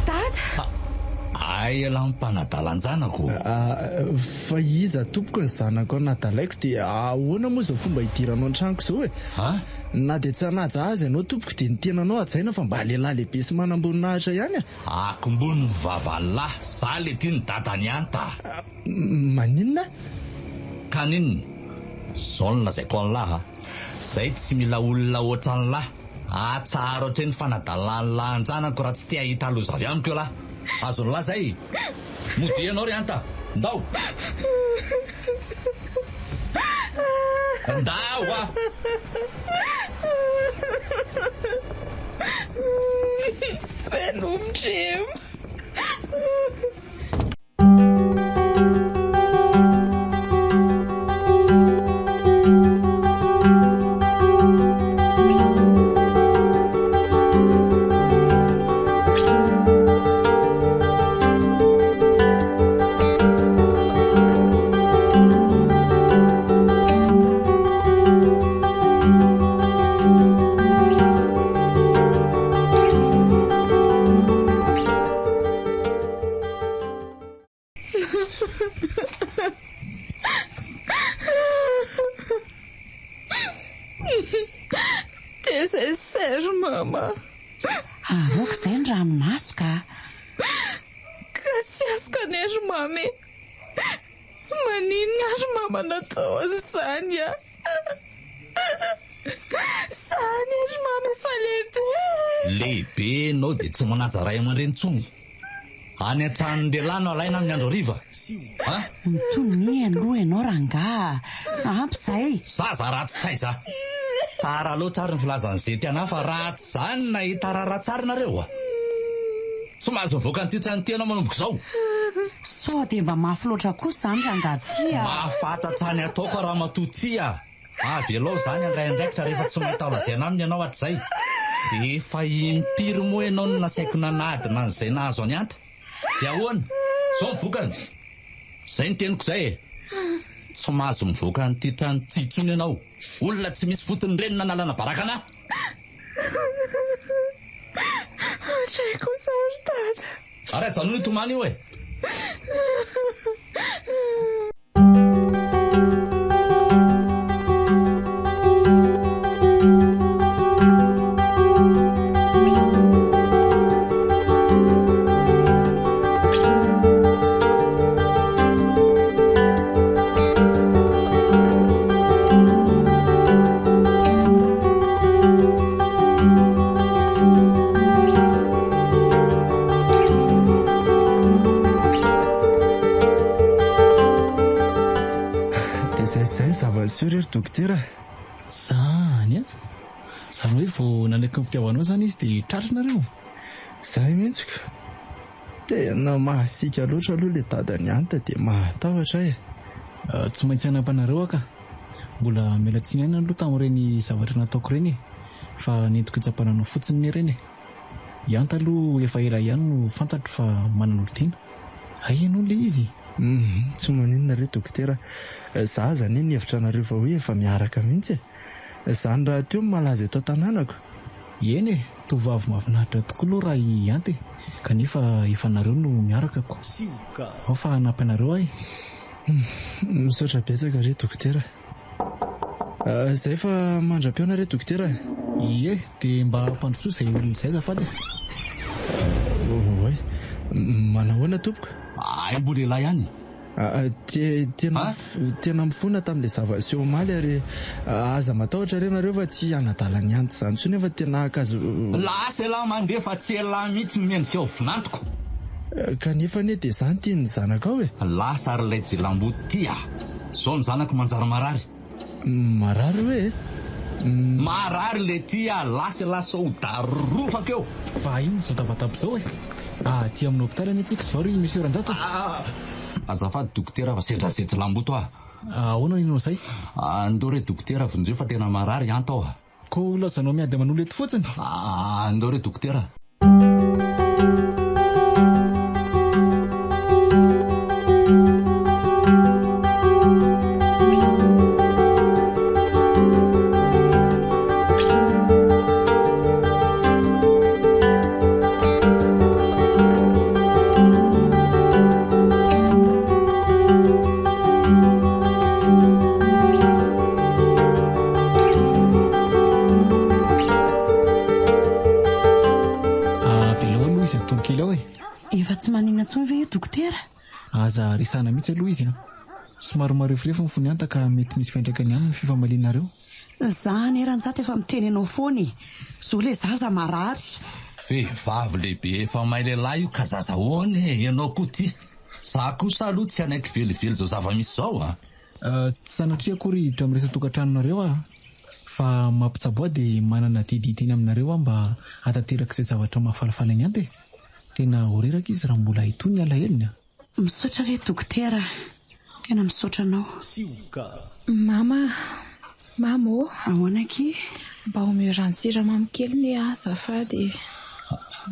Dada! Hay elah mpanadalan-janako ô! Fa iza tompoko ny zanakao nadalaiko dia ahoana moa izao fomba hidiranao an-tranoko izao e? Na dia tsy hanaja azy ianao tompoko dia ny tenanao hajaina fa mba lehilahy lehibe sy manam-boninahitra ihany a! Akombony ny vava lah, za le ty ny dadany Anta. Maninona? Ka n'inona? Zao no lazaiko an'lah a! Zay tsy mila olona ohatran'lah. Atsaharo hatreo ny fanadalan'lah an-janako raha tsy te hahita loza avy amiko elah. Azon'lah zay? Modia ianao ry Anta. Ndao! Ndao a! Veloma Drema. Tezezero mama. Aoka izay ny ranomaso ka. Ka tsy azoko anie ry mama e. Maninona ary mama natao an'izany a? Zany ry mama efa lehibe e. Lehibe enao dia tsy manaja ray aman-dreny intsony. Any an-tranon-dehilahy no alaina amin'ny andro hariva a! Mitonia aloha ianao rangaha a! Ampy izay! Zaza ratsy taiza! Tara loatra ary ny filazan'i Zety anah fa raha tsy izany nahita raharaha tsara nareo a! Tsy mahazo mivoaka an'ity trano ity ianao manomboka izao! Sao dia mba mafy loatra kosa izany rangaha ty a! Mahafantatra ny ataoko ramatoa ty a! Avelao izany handray andraikitra rehefa tsy mahita ho lazaina aminy ianao hatrizay. Efa impiry moa ianao no nasaiko nanadina an'izay nahazo an'i Anta? Dia ahoana? Izao ny vokany. Izay ny teniko izay e! Tsy mahazo mivoaka an'ity trano ity intsony ianao. Olona tsy misy fotony ireny no nanalana baraka anà. Hatrizay kosa ry Dada. Ary ajanony io tomany io e! zava-niseho re ry dokotera. Zany an! Zany hoe vao nanaiky ny fitiavanao zany izy dia tratra nareo? Zay mihitsy ka! Tena mahasiaka loatra aloha ilay dadan'i Anta dia mahatahotra ahy e! Tsy maintsy hanampy anareo aho ka! Mbola miala tsiny ihany aloha tamin'ireny zavatra nataoko ireny e! Fa nentiko hitsapana anao fotsiny anie ireny e! I Anta aloha efa ela ihany no fantatro fa manana olon-tiana. Hay ianao ilay izy? Humm, tsy maninona re dokotera a! Za aza anie nihevitra anareo fa hoe efa miaraka mihitsy e! Izany rahateo no malaza eto an-tanànako. Eny e, tovovavy mahafinaritra tokoa aloha raha i Anta e, kanefa efa nareo no miaraka ko. Ao fa hanampy anareo aho e. Misaotra betsaka re dokotera. Izay fa mandra-pihaona re dokotera e. Ie, dia mba ampandrosoa izay olona izay azafady e. Oay, manahoana tompoko? Hay mbola elah ihany. Tena tena mifona tamin'ilay zava-niseho omaly ary aza matahotra re nareo fa tsy hanadala ny Anta izany intsony aho fa tena haka azy. Lasa elah mandeha fa tsy elah mihitsy no miendrika ho vinantoko. Kanefa anie dia za no tian'ny zanakao e. Lasa ary ilay jilamboto ty ah. Zao ny zanako manjary marary. Marary hoe e? Marary le ty ah, lasa elah sao ho darofaka eo. Fa inona izao tabataba izao e? Aty amin'ny hopitaly anie tsika izao ry Monsieur Ranjato e. Azafady dokotera fa sendra ze jilamboto ah. Ahoana ny anao izay? Andao re dokotera vonjeo fa tena marary Anta aho ah. Ko lazainao miady aman'olo eto fotsiny? Andao re dokotera. Avelao aloha izy hatory kely ao e. Efa tsy maninona intsony ve io dokotera? Aza resahana mihitsy aloha izy an. Somary mareforefo ny fony Anta ka mety misy fiantraikany aminy ny fifamalianareo. Za anie Ranjato efa miteny anao foana e! Zo le zaza marary. Vehivavy lehibe efa may lehilahy io ka zaza ahoana e! Ianao koa ty! Za kosa aloha tsy hanaiky velively izao zava-misy izao a! Tsy sanatria akory hiditra amin'ny resa-tokantranonareo aho fa mampitsabo ahy dia manana adidy hiteny aminareo aho mba hahatanteraka izay zavatra mahafalifaly an'i Anta e! Tena ho reraka izy raha mbola hitohy ny alahelony a! Misaotra re dokotera a! Tena misaotra anao. Mama a! Mama ô! Ahoana akia? Mba omeo ranon-tsiramamy kely ne aho azafady e!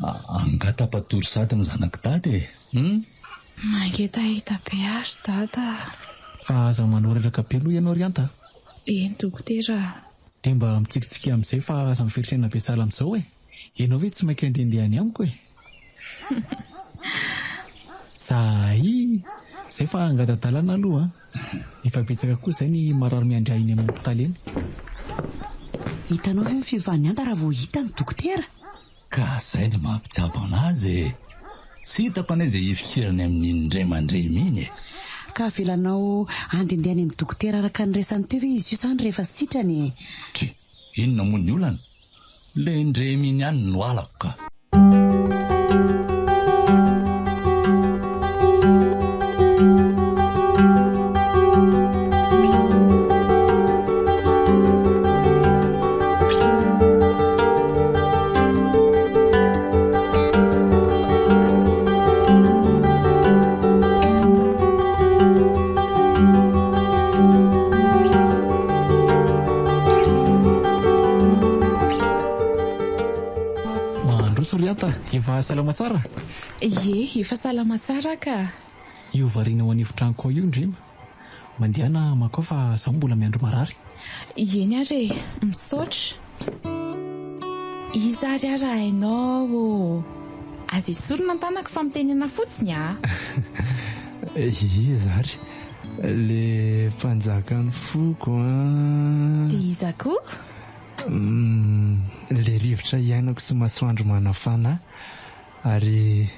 Angaha tapa-tory sady ny zanak'i dada e! Hum? Mangetaheta be aho ry dada a! Fa aza manao reraka be aloha ianao ry Anta a! Eny dokotera a! Dia mba mitsikitsikia amin'izay fa aza miferinaina be sahala amin'izao e! Ianao ve tsy maika handehandeha any amiko e? Zay! Zay fa angata-dalana aloha an! Efa betsaka koa izay ny marary miandry ahy eny amin'ny hopitaly eny. Hitanao ve ny fiovan'ny anta raha vao hita ny dokotera? Ka zay no mampitsabo anazy e! Tsy hitako anie izay hifikirany amin'iny indray mandremy iny e! Ka avelanao handehandeha any amin'ny dokotera araka ny resany teo ve izy io izany rehefa sitrana e? Tsia, inona moa ny olana? Le ndremy iny ihany no halako ka. Mandroso ry Anta, efa salama tsara? Ie, efa salama tsara ka. Io variana ao an'efitranoko ao io Ndrema. Mandehana mankao fa zaho mbola miandry marary. Eny ary e, misaotra. Iza ary aho raha hainao ô? Aza esorina ny tanako fa mitenena fotsiny a! Iza ary? Le mpanjakan'ny foko an! Dia iza koa? Humm, le rivotra iainako sy masoandro manafana ahy, ary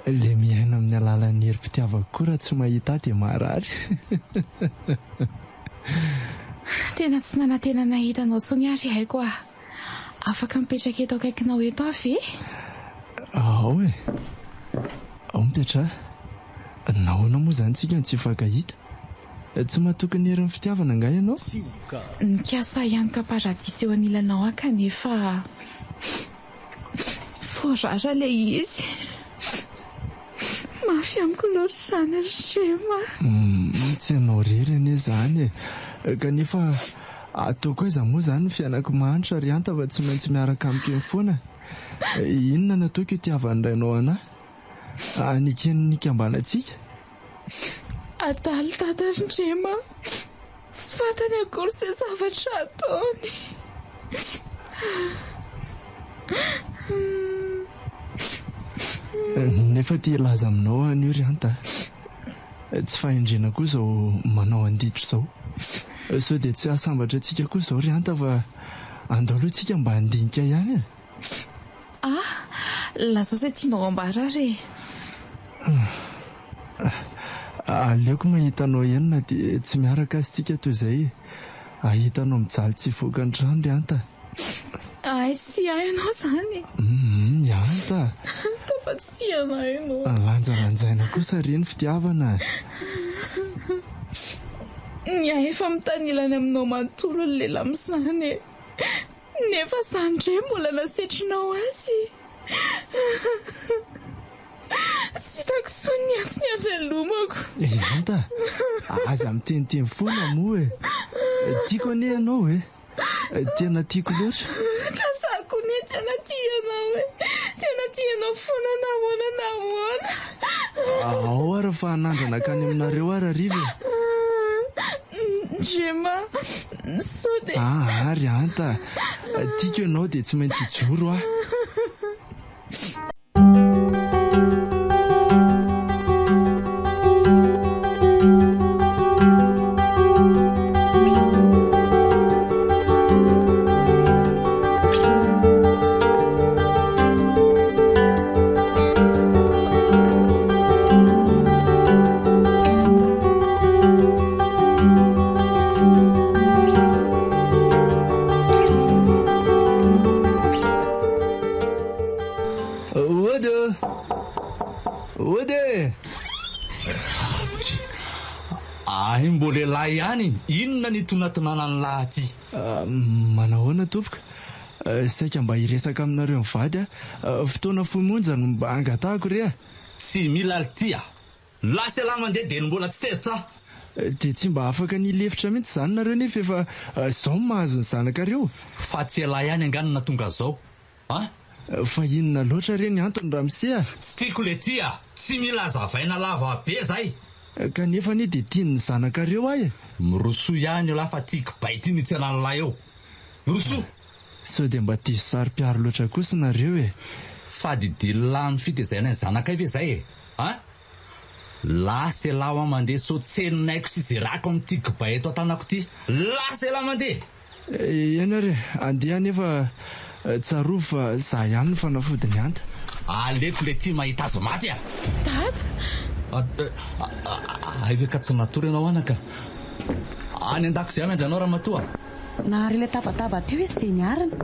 le miaina amin'ny alalan'ny herim-pitiavako koa raha tsy mahita ahy dia marary. Tena tsy nanantena nahita anao intsony aho ry aiko a! Afaka mipetraka eto akaikinao eto aho ve? Ao e! Ao mipetraha. Nahoana moa izany tsika no tsy hifankahita? Tsy matoky ny herin'ny fitiavana angaha ianao? Nikasa hianoka paradisa eo anilanao aho kanefa voarara ilay izy. Mafy amiko loatra izany ry Shema. Tsy ianao irery anie izany e. Kanefa ataoko aiza moa izany ny fiainako mahantra ry Hanta fa tsy maintsy miaraka amiko eny foana. Inona no ataoko hitiavan'ny rainao anà? Hanekeny ny hikambanantsika? Adala dada ry Ndrema a! Tsy fantany akory izay zavatra ataony. Nefa te hilaza aminao aho anio ry Hanta a! Tsy fahendrena koa izao manao andidro izao. Sao dia tsy hahasambatra antsika koa izao ry Hanta fa andao aloha tsika mba handinika ihany e! Ah! Lazao izay tianao ambara ary e! Aleoko mahita anao eny na dia tsy miaraka aza tsika toy izay hahita anao mijaly tsy hivoaka ny trano ry Hanta. Hay tsy tia ahy ianao izany e! Humm i Hanta! Ka fa tsy tia anah ianao. Lanjalanjaina kosa re ny fitiavana e! Ny ahy efa mitanila any aminao manontolo ny lela amin'izany e! Nefa za ndray mbola nasetrinao azy. Tsy hitako intsony ny antony havelomako. Ehanta, aza miteniteny foana moa e. Tiako anie ianao e. Tena tiako loatra. Ka za koa anie tena tia anao e. Tena tia anao foana na ahoana na ahoana. Ao ary fa hanandrana hankany aminareo aho rahariva e. Ndrema, sao dia. Aa ry Anta, tiako ianao dia tsy maintsy hijoro aho. Ody ô! Ody e! Ahy mbola elah ihany, inona ny itonatonanan'lah aty? Manahoana tompoko? Saika mba hiresaka aminareo mivady aho. Fotoana fohy monja no mba angatahako re a! Tsy mila lty a! Lasa ialahy mandeha dia ny mbola tsy tezitra aho. Dia tsy mba afaka ny hilefitra mihitsy izany nareo nefa efa izao no mahazo ny zanakareo? Fa tsy ialahy ihany angaha no nahatonga azao a! Fa inona loatra re ny antony ramose a! Tsy tiako le ty a! Tsy mila azavaina lava be zay! Kanefa anie dia tian'ny zanakareo aho e! Mirosoa ihany ialahy fa ty kibay ty no hitsenan'lah eo! Mirosoa! Sao dia mba diso saro-piaro loatra kosa nareo e! Fadidin'lah amin'ny fitezaina ny zanakay ve zay e! A! Lasa elah hoa mandeha sao tsenaiko sy zerako amin'ity kibay eto an-tanako ity! Lasa elah mandeha! Eny ary e! Andeha anefa tsarovy fa za ihany no fanafodin'i Hanta. Aleoko le ty mahita azy maty a! Dada! Hay ve ka tsy natory ianao anaka? Any an-dakozia any andranao ramatoa? Nahare ilay tabataba teo izy dia niarina.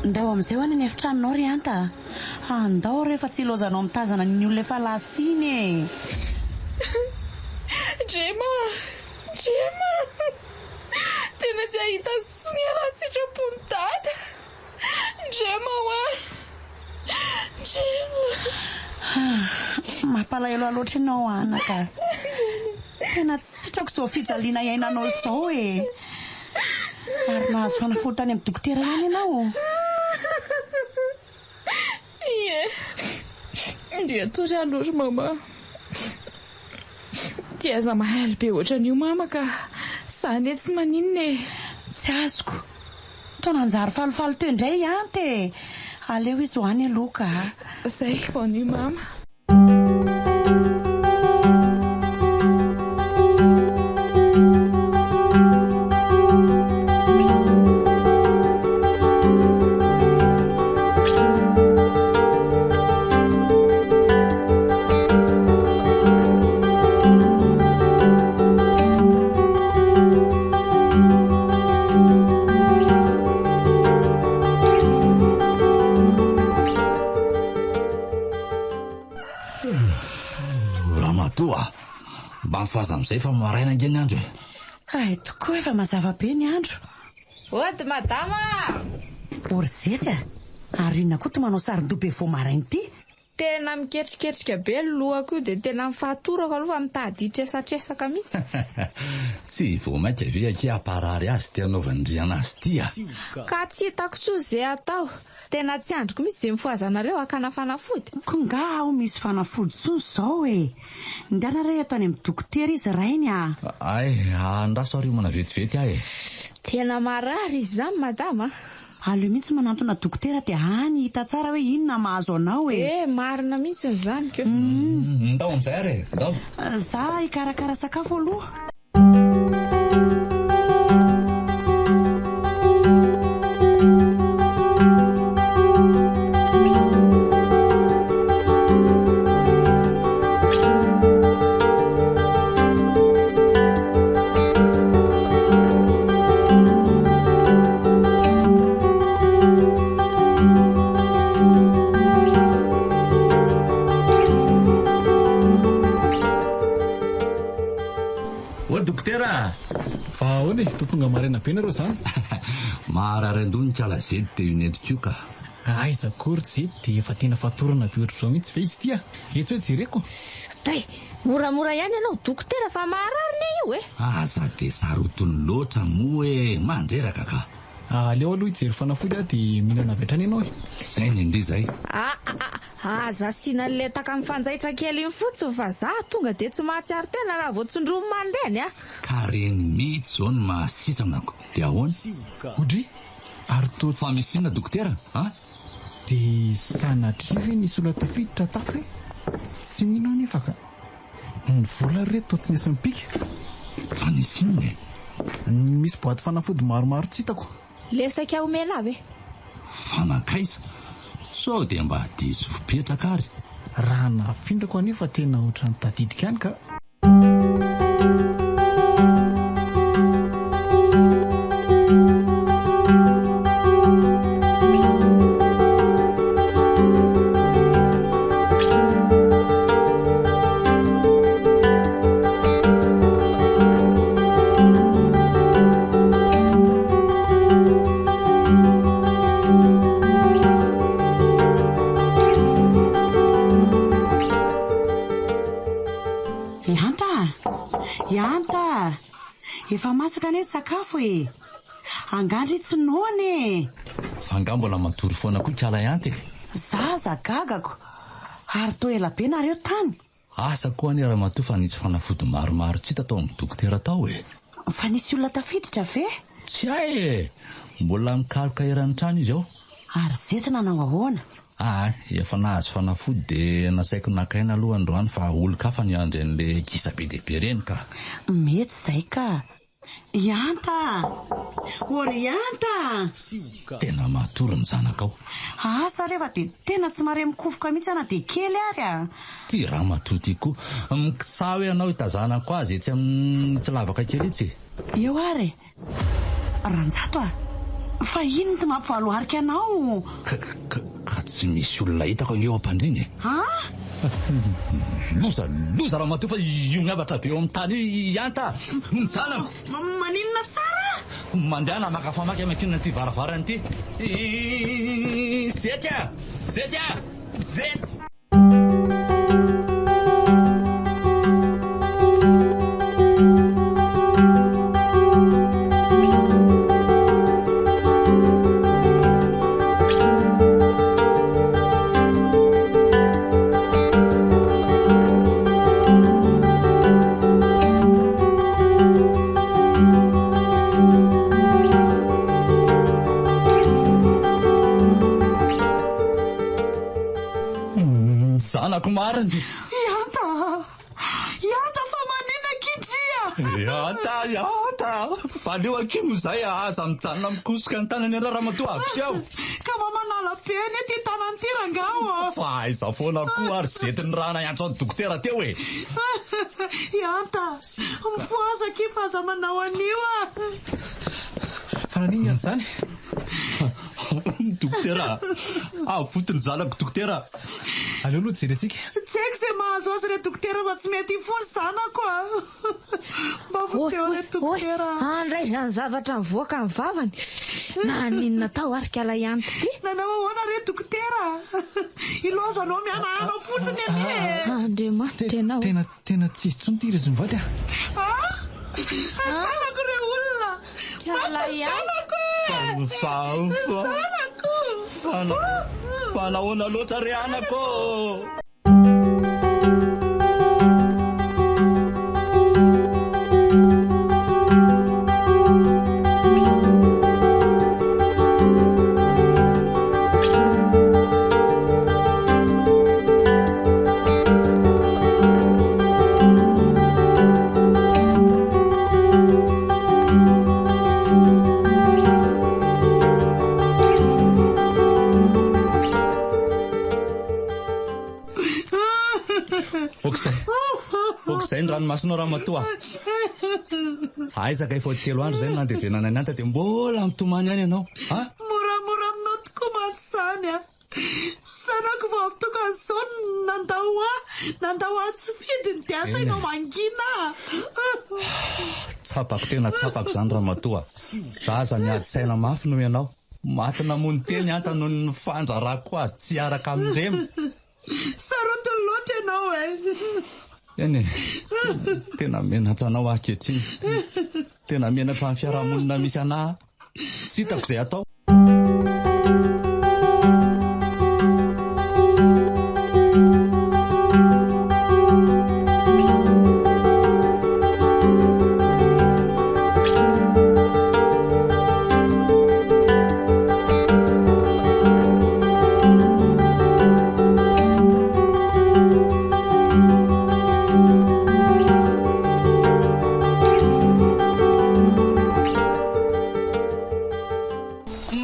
Ndao amin'izay ho any ny efitranonao ry Hanta a! Andao re fa tsy ilaozanao mitazana an'iny olona efa lasa iny e! Drema a! Drema a! Tena tsy hahita azy intsony aho raha sitrapon'i Dada. Ndrema hoa! Ndrema! Mampalahelo ahy loatra ianao anaka. Tena tsy sitrako izao fijaliana iainanao izao e! Ary nahazo fanafody tany amin'ny dokotera ihany ianao? Ie. Ndeha hatory aloha ry mama. Dia aza mahaly be ohatran'io mama ka. Za anie tsy maninona e. Tsy azoko. Toa nanjary falifaly teo indray i Anta e. Aleo izy ho any aloha ka. Zay, bonne nuit mama. Ramatoa a! Mba mifohaza amin'izay fa maraina ange ny andro e! Hay tokoa efa mazava be ny andro. Ody madama a! O ry Zety a! Ary inona koa ty manao sarin-doha be vao maraina ity? Tena miketriketrika be ny lohako io dia tena mifahatorako aloha fa mitady hitresatresaka mihitsy. Tsy vao mainka ve akia hamparary azy ity anaovan'i Riana azy ity a! Ka tsy hitako intsony ze atao. Tena tsy andriko mihitsy ze mifohazanareo hakana fanafody. Ko nga aho misy fanafody tsony zao e! Ndana re eto any amin'ny dokotera izy rainy a! Hay, andraso ary homana vetivety aho e! Tena marary izy izany madama a! Aleo mihitsy manantona dokotera dia any hita tsara hoe inona mahazo anao e! Eh, marina mihitsy izany ko! Ndao amin'izay ary e! Ndao! Za hikarakara sakafo aloha. Ô dokotera a! Fa ahoana e, toa tonga maraina be nareo zany? Maharary andoha ny kala zedy dia io nentiko io ka. Aiza koa ry zedy dia efa tena fatorana be ohatr'izao mihitsy ve izy ity a! Etsy hoe jereko. Tay! Moramora ihany ianao dokotera fa maharary ne io e! Aza dia sarotiny loatra moa e! Mandreraka ka! Aleo aloha hijery fanafody aho dia mihinana avy hatrany ianao e! Zay ny ndry zay! Ah ah ah! Aza asiana letaka mifanjaitra kely iny fotsiny fa za tonga dia tsy mahatsiaro tena raha vao tsindromina an'ireny a! Ka reny mihitsy izao no mahasitrana ko! Dia ahoana? Odry! Ary toa Fa misy inona dokotera a? Dia sanatria ve nisy olona tafiditra tato e? Tsy mino aho nefa ka. Ny vola ry reto toa tsy nisy nipika. Fa nisy inona e? Misy boaty fanafody maromaro tsy hitako. Le saika omena ahy ve? Fa nankaiza? Sao dia mba diso fipetraka ary? Raha nafindrako anefa tena ohatran'ny tadidiko ihany ka. Ihanta a! Ihanta a! Efa masaka anie ny sakafo e! Angaha ndry tsy noana e! Fa angaha mbola matory foana koa ikala Ihanta e? Zaza gagako! Ary toa ela be nareo tany? Asa koa anie ramatoa fa nisy fanafody maromaro tsy hita tao amin'ny dokotera tao e! Fa nisy olona tafiditra ve? Tsy hay e! Mbola mikaroka eran'ny trano izy ao. Ary Zety nanao ahoana? Aa, efa nahazo fanafody dia nasaiko naka aina aloha androany fa olon-kafa no hiandry an'ilay gisa be dia be ireny ka. Mety izay ka. Ihanta a! Ô ry Ihanta a! Tena matory ny zanakao. Asa re fa dia tena tsy mahare mikofoka mihitsy aho na dia kely ary a! Ty ramatoa ty koa. Miksaha hoe ianao hitazanako azy etsy amin'itsy lavaka kely itsy e. Eo ary e! Ranjato a! Fa inona ity mampivaloarika anao? Ka, ka, ka tsy misy olona hitako ange eo am-pandriana e! An? Loza, loza ramatoa fa io miavatra be eo amin'ny tany io i Ihanta a! Ny zanako! Maninona tsara? Mandehana maka famaky hamakiana an'ity varavarana ity. Zety a! Zety a! Zety! Zanako marina. Ihanta a! Ihanta fa manina akia dry a! Ihanta, Ihanta! Fa aleo akia moa izay a! Aza mijanona mikosoka ny tanany ianao ramatoa avy aho. Ka mba manala be anie ity tanany ity rangaha ô! Fa aiza foana koa ary zetin'ny rana hiantso an'i dokotera teo e! Ihanta, mifohaza akia fa aza manao an'io a! Fa naninona izany? Dokotera, avoty ny zanako dokotera. Aleo aloha jerentsika. Tsy haiko izay mahazo azy re dokotera fa tsy mety hifoha ny zanako a! Mba vonjeo re dokotera a! Andray izany zavatra mivoaka ny vavany. Naninona tao ary kala ihany ity? Nanao ahoana re dokotera a! Ilaozanao mihanahana ao fotsiny anie e! Andriamanitra ianao. Tena tena tsy izy intsony ity ry izy mivady a! Ah! Zanako re olona! Kala ihany. Zanako e! Fa fa Zanako! fa fa nahoana loatra re anako ô? Ok'izay. Ok'izay ny ranomasonao ramatoa. Aiza kay vao telo andro izay no nandevenana an'i Anta dia mbola mitomany ihany ianao. A? Moramora aminao tokoa mantsy izany a. Zanako vao avy tonga izao no nandao ahy, nandao ahy tsy fidiny dia asainao mangina aho. Tsapako tena tsapako izany ramatoa. Zaza miady saina mafy noho ianao. Maty namono teny Anta noho ny fandrarako azy tsy hiaraka amin'i Rema. Sarotiny loatra ianao e. Eny e, tena menatra anao aho ankehitriny. Tena menatra ny fiarahamonina misy anà aho. Tsy hitako izay atao.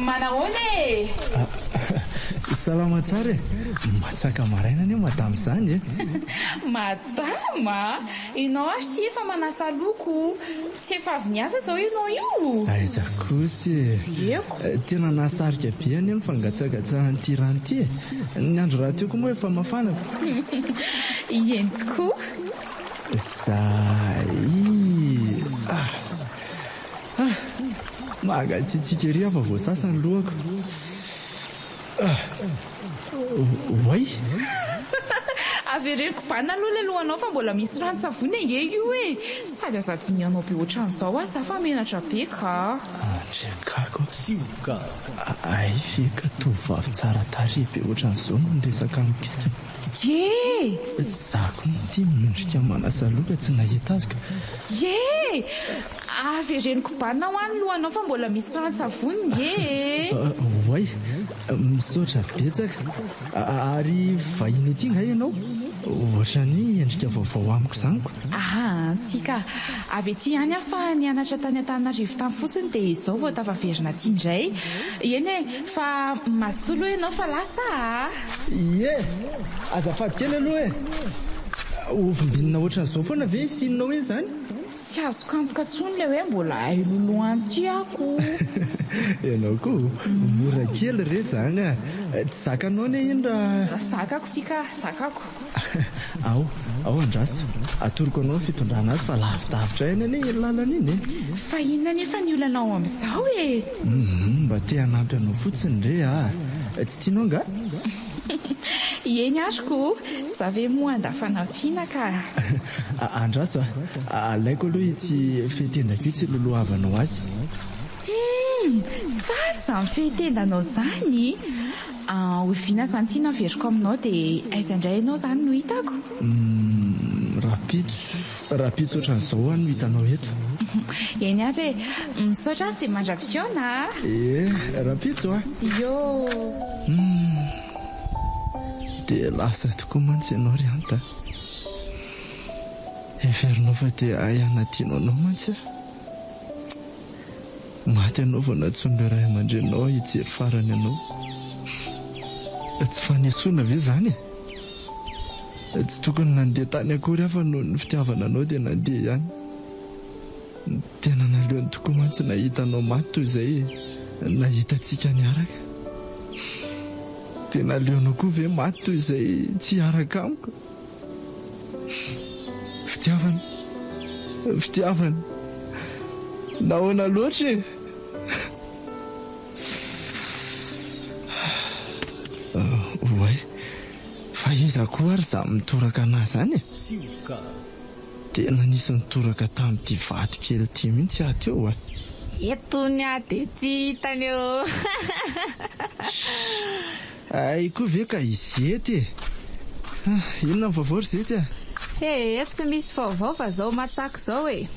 Manahoana e? Salama tsara e! Matsaka maraina anie madama izany e! Madama? Ianao ary tsy efa manasa loko? Tsy efa avy niasa izao ianao io? Aiza kosa e! Eko. Tena nahasarika be anie ny fangatsakatsahan'ity rano ity e! Ny andro rahateo koa moa efa mafana ko! Eny tokoa. Zay! Ah! Ah! Mangatsiatsiaka ery aho fa voasasa ny lohako. Ah! Oay! Avereno kobanina aloha ilay lohanao fa mbola misy ranon-tsavony ange io e! Sady aza adinoanao be ohatran'izao aho za fa menatra be ka! Andriankako a! Hay ve ka tovovavy tsara tarehy be ohatran'izao no niresaka amiko eto e! Ye! Za koa moa ity miondrika manasa loha ka tsy nahita azy ka! Ye! Avereno kobanina hoa ny lohanao fa mbola misy ranon-tsavony nge e! Oay! Misaotra betsaka! Ary vahiny aty nga ianao? Ohatran'ny endrika vaovao amiko izany ko! Aa tsia ka! Avy aty ihany aho fa nianatra tany Antananarivo tany fotsiny dia izao vao tafaverina aty indray. Eny e! Fa mazotoa aloha ianao fa lasa aa! Ie! Azafady kely aloha e! Ovimbinina ohatran'izao foana ve i sininao iny izany? Tsy azoko antoka intsony ilay hoe mbola hay loloha an'ity aho ko! Ianao koa mora kely re izany a! Tsy zakanao anie iny raha. Zakako ity ka! Zakako! Ao, ao andraso. Atoroko anao ny fitondrana azy fa lavidavitra ihany anie iny lalana iny e! Fa inona anefa ny olanao amin'izao e? Humm, mba te hanampy anao fotsiny re ah! Tsy tianao angaha? Eny ary ko, za ve moa handa fanampiana ka! Andraso ah! Alaiko aloha itsy fehitendako itsy lolohavanao azy. Humm! Tsara izany fehitendanao izany! Oviana izany ity no averiko aminao dia aiza indray ianao izany no hitako? Humm, rahampitso, rahampitso ohatran'izao aho no hitanao eto. Eny ary e! Misaotra ary dia mandra-pihaona a! Ie, rahampitso a! Iô! Humm, dia lasa tokoa mantsy ianao ry Anta a! Heverinao fa dia hay hanadino anao mantsy aho. Maty ianao vao nantsoin'ireo ray aman-dreninao aho hijery farany anao. Tsy fanesoana ve izany e? Tsy tokony nandeha tany akory aho fa noho ny fitiavana anao dia nandeha ihany. Tena naleony tokoa mantsy nahita anao maty toy izay nahita antsika niaraka. Tena aleonao koa ve maty toy izay tsy hiaraka amiko? Fitiavana, fitiavana, nahoana loatra e? Oay, fa iza koa ary izany mitoraka an'ahy izany e? Tena nisy nitoraka tamin'ity vato kely ity mihitsy aho teo a! Eto ny ahy dia tsy hitany eo. Shh! Hay koa ve ka i Zety e! Inona ny vaovao ry Zety a? Ee, tsy misy vaovao fa zao matsaka izao e!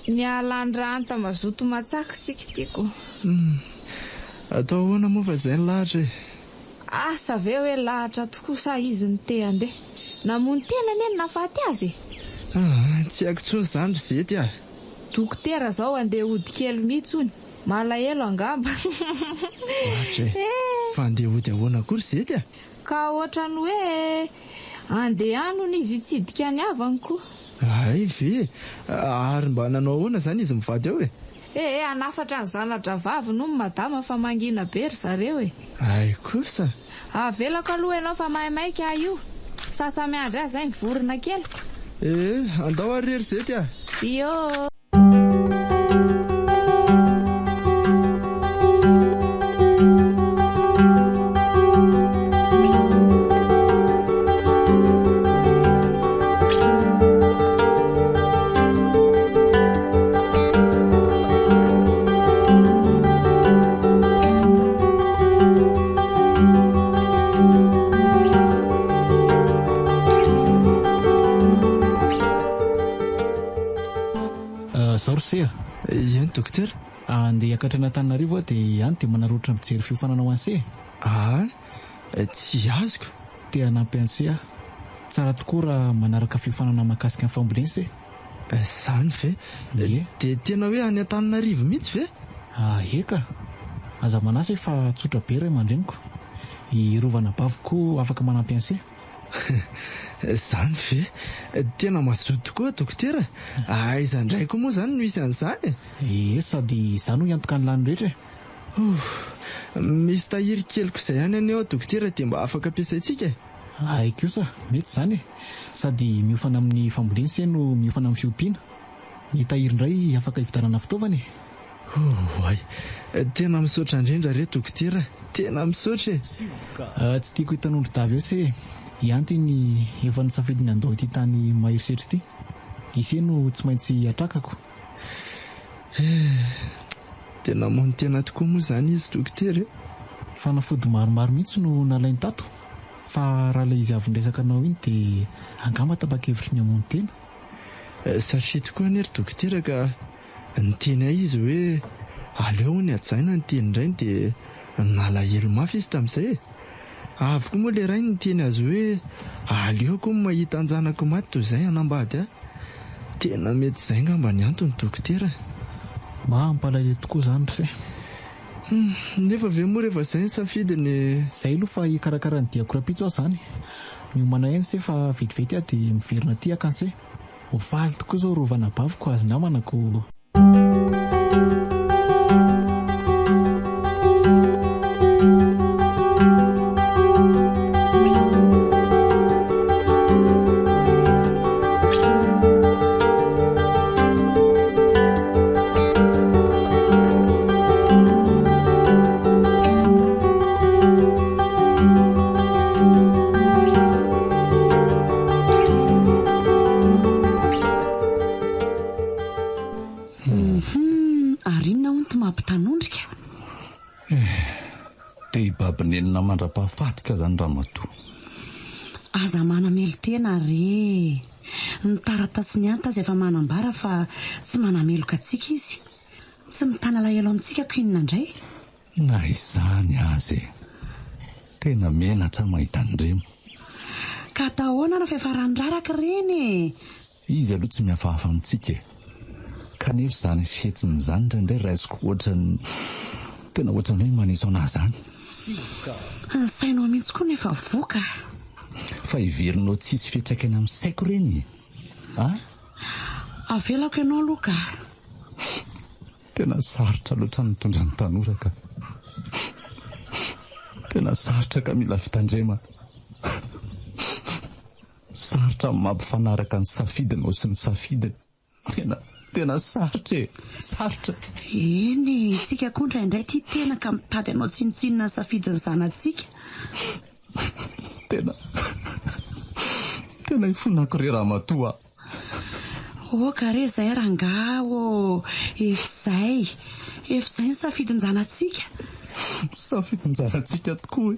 Ny alandrahanta mazoto matsaka isika tiako. Hum! Atao ahoana moa fa izay ny lahatra e! Asa ve hoe lahatra tokoa sa izy no te handeha? Namono tena anie no nahafaty azy e! Aa, tsy haiko intsony izany ry Zety a! Dokotera zao andeha hody kely mihitsy hono, malahelo angamba. Ohatra e! Fa andeha hody ahoana koa ry Zety a? Ka ohatran'ny hoe andeha any hono izy hitsidika ny havany koa. Hay ve? Ary mba nanao ahoana izany izy mivady ao e? Ee, hanafatra ny zana-drahavaviny hono madama fa mangina be ry zareo e! Hay kosa! Avelako aloha ianao fa maimaika aho io. Sasa miandry ahy izay ny vorona keliko. Ee, andao ary re ry Zety a! Ioo! Zao ry se a! Eny dokotera. Andeha hiakatra an'Antananarivo aho dia any dia manarotra mijery fiofanana ho an'i se e! Ah! Tsy azoko. Te hanampy an'i se aho. Tsara tokoa raha manaraka fiofanana mahakasika ny fambolena se. Izany ve? Ie. Dia tena hoe any Antananarivo mihitsy ve? Ah, eka. Aza manahy se fa tsotra be ray aman-dreniko. I Rova anabaviko koa afaka manampy an'i se. Izany ve? Tena mazoto tokoa dokotera. Aiza indray koa moa izany no hisy an'izany e? Ie, sady izaho no hiantoka ny lany rehetra e. Ouh! Misy tahiry keliko izay ihany anie ao dokotera dia mba afaka ampiasaintsika e! Hay kosa, mety izany e! Sady miofana amin'ny fambolena se no miofana amin'ny fiompiana. Ny tahiry indray afaka hividianana fitaovana e! Ouay! Tena misaotra indrindra re dokotera, tena misaotra e! Tsy tiako hitanondro tavy eo se e! I Anty iny efa nisafidy ny handao ity tany mahery setra ity. Ise no tsy maintsy hatrakako. Eh! Dia namono tena tokoa moa izany izy dokotera e? Fanafody maromaro mihitsy no nalainy tato fa raha ilay izy avy niresaka anao iny dia angamba tapa-kevitry ny hamono tena. Satria tokoa anie ry dokotera ka niteny ahy izy hoe aleo hono hajaina ny tenin-drainy dia nalahelo mafy izy tamin'izay e! Avy koa moa ilay rainy niteny azy hoe aleoko hono mahita an-janako maty toy izay hanambady ahy. Tena mety izay angamba ny antony dokotera a! Mampalahelo tokoa izany ry se. Hum, nefa ve moa rehefa izay ny safidiny e! Izay aloha fa hikarakara ny diako rahampitso aho izany. Miomana ihany se fa vetivety aho dia miverina aty haka an'se. Ho faly tokoa izao rova anabaviko azy namana ko. Hum, ary inona hono ty mampitanondrika? Eh, te hibaby nenina mandra-pahafaty ka zany ramatoa. Aza manamelo-tena re. Ny taratasin'i Hanta aza efa manambara fa tsy manameloka antsika izy. Tsy mitana alahelo amintsika ko inona indray? Na izany aza e! Tena menatra mahita an'i Rema. Ka atao ahoana ary fa efa rano raraka ireny e! Izy aloha tsy mihafahafa amintsika e! Kanefa izany fihetsiny izany indraindray raisiko ohatran'ny tena ohatran'ny hoe maneso an'ahy izany. Ny sainao mihitsy koa no efa voka. Fa heverinao tsy hisy fiantraikany amin'ny saiko ireny e! A? Avelako ianao aloha ka. Tena sarotra loatra ny mitondra ny tanora ka. Tena sarotra ka mila fitandremana. Sarotra ny mampifanaraka ny safidinao sy ny safidiny. Tena, tena sarotra e! Sarotra. Eny, isika koa indraindray tia tena ka mitady hanao tsinontsinona ny safidin'ny zanatsika. Tena, tena ifonako re ramatoa a! Oka re izay rangahy ô! Efa izay, efa izay ny safidin-janatsika. Safidin-janatsika tokoa e!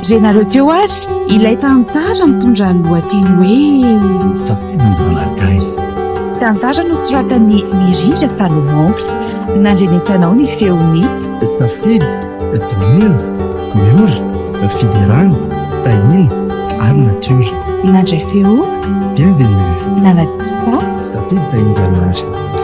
Renareo teo ary ilay tantara mitondra ny lohateny hoe Safidin-janakay. Tantara nosoratan'i Mirindra Salomon. Nandrenesanao ny feon'i. Safidy, Domina, Miora, Fiderana, Tahiana ary Natiora. Nandray feo. Bienvenue. Nanatontosa. Safidy Tahianjanahary.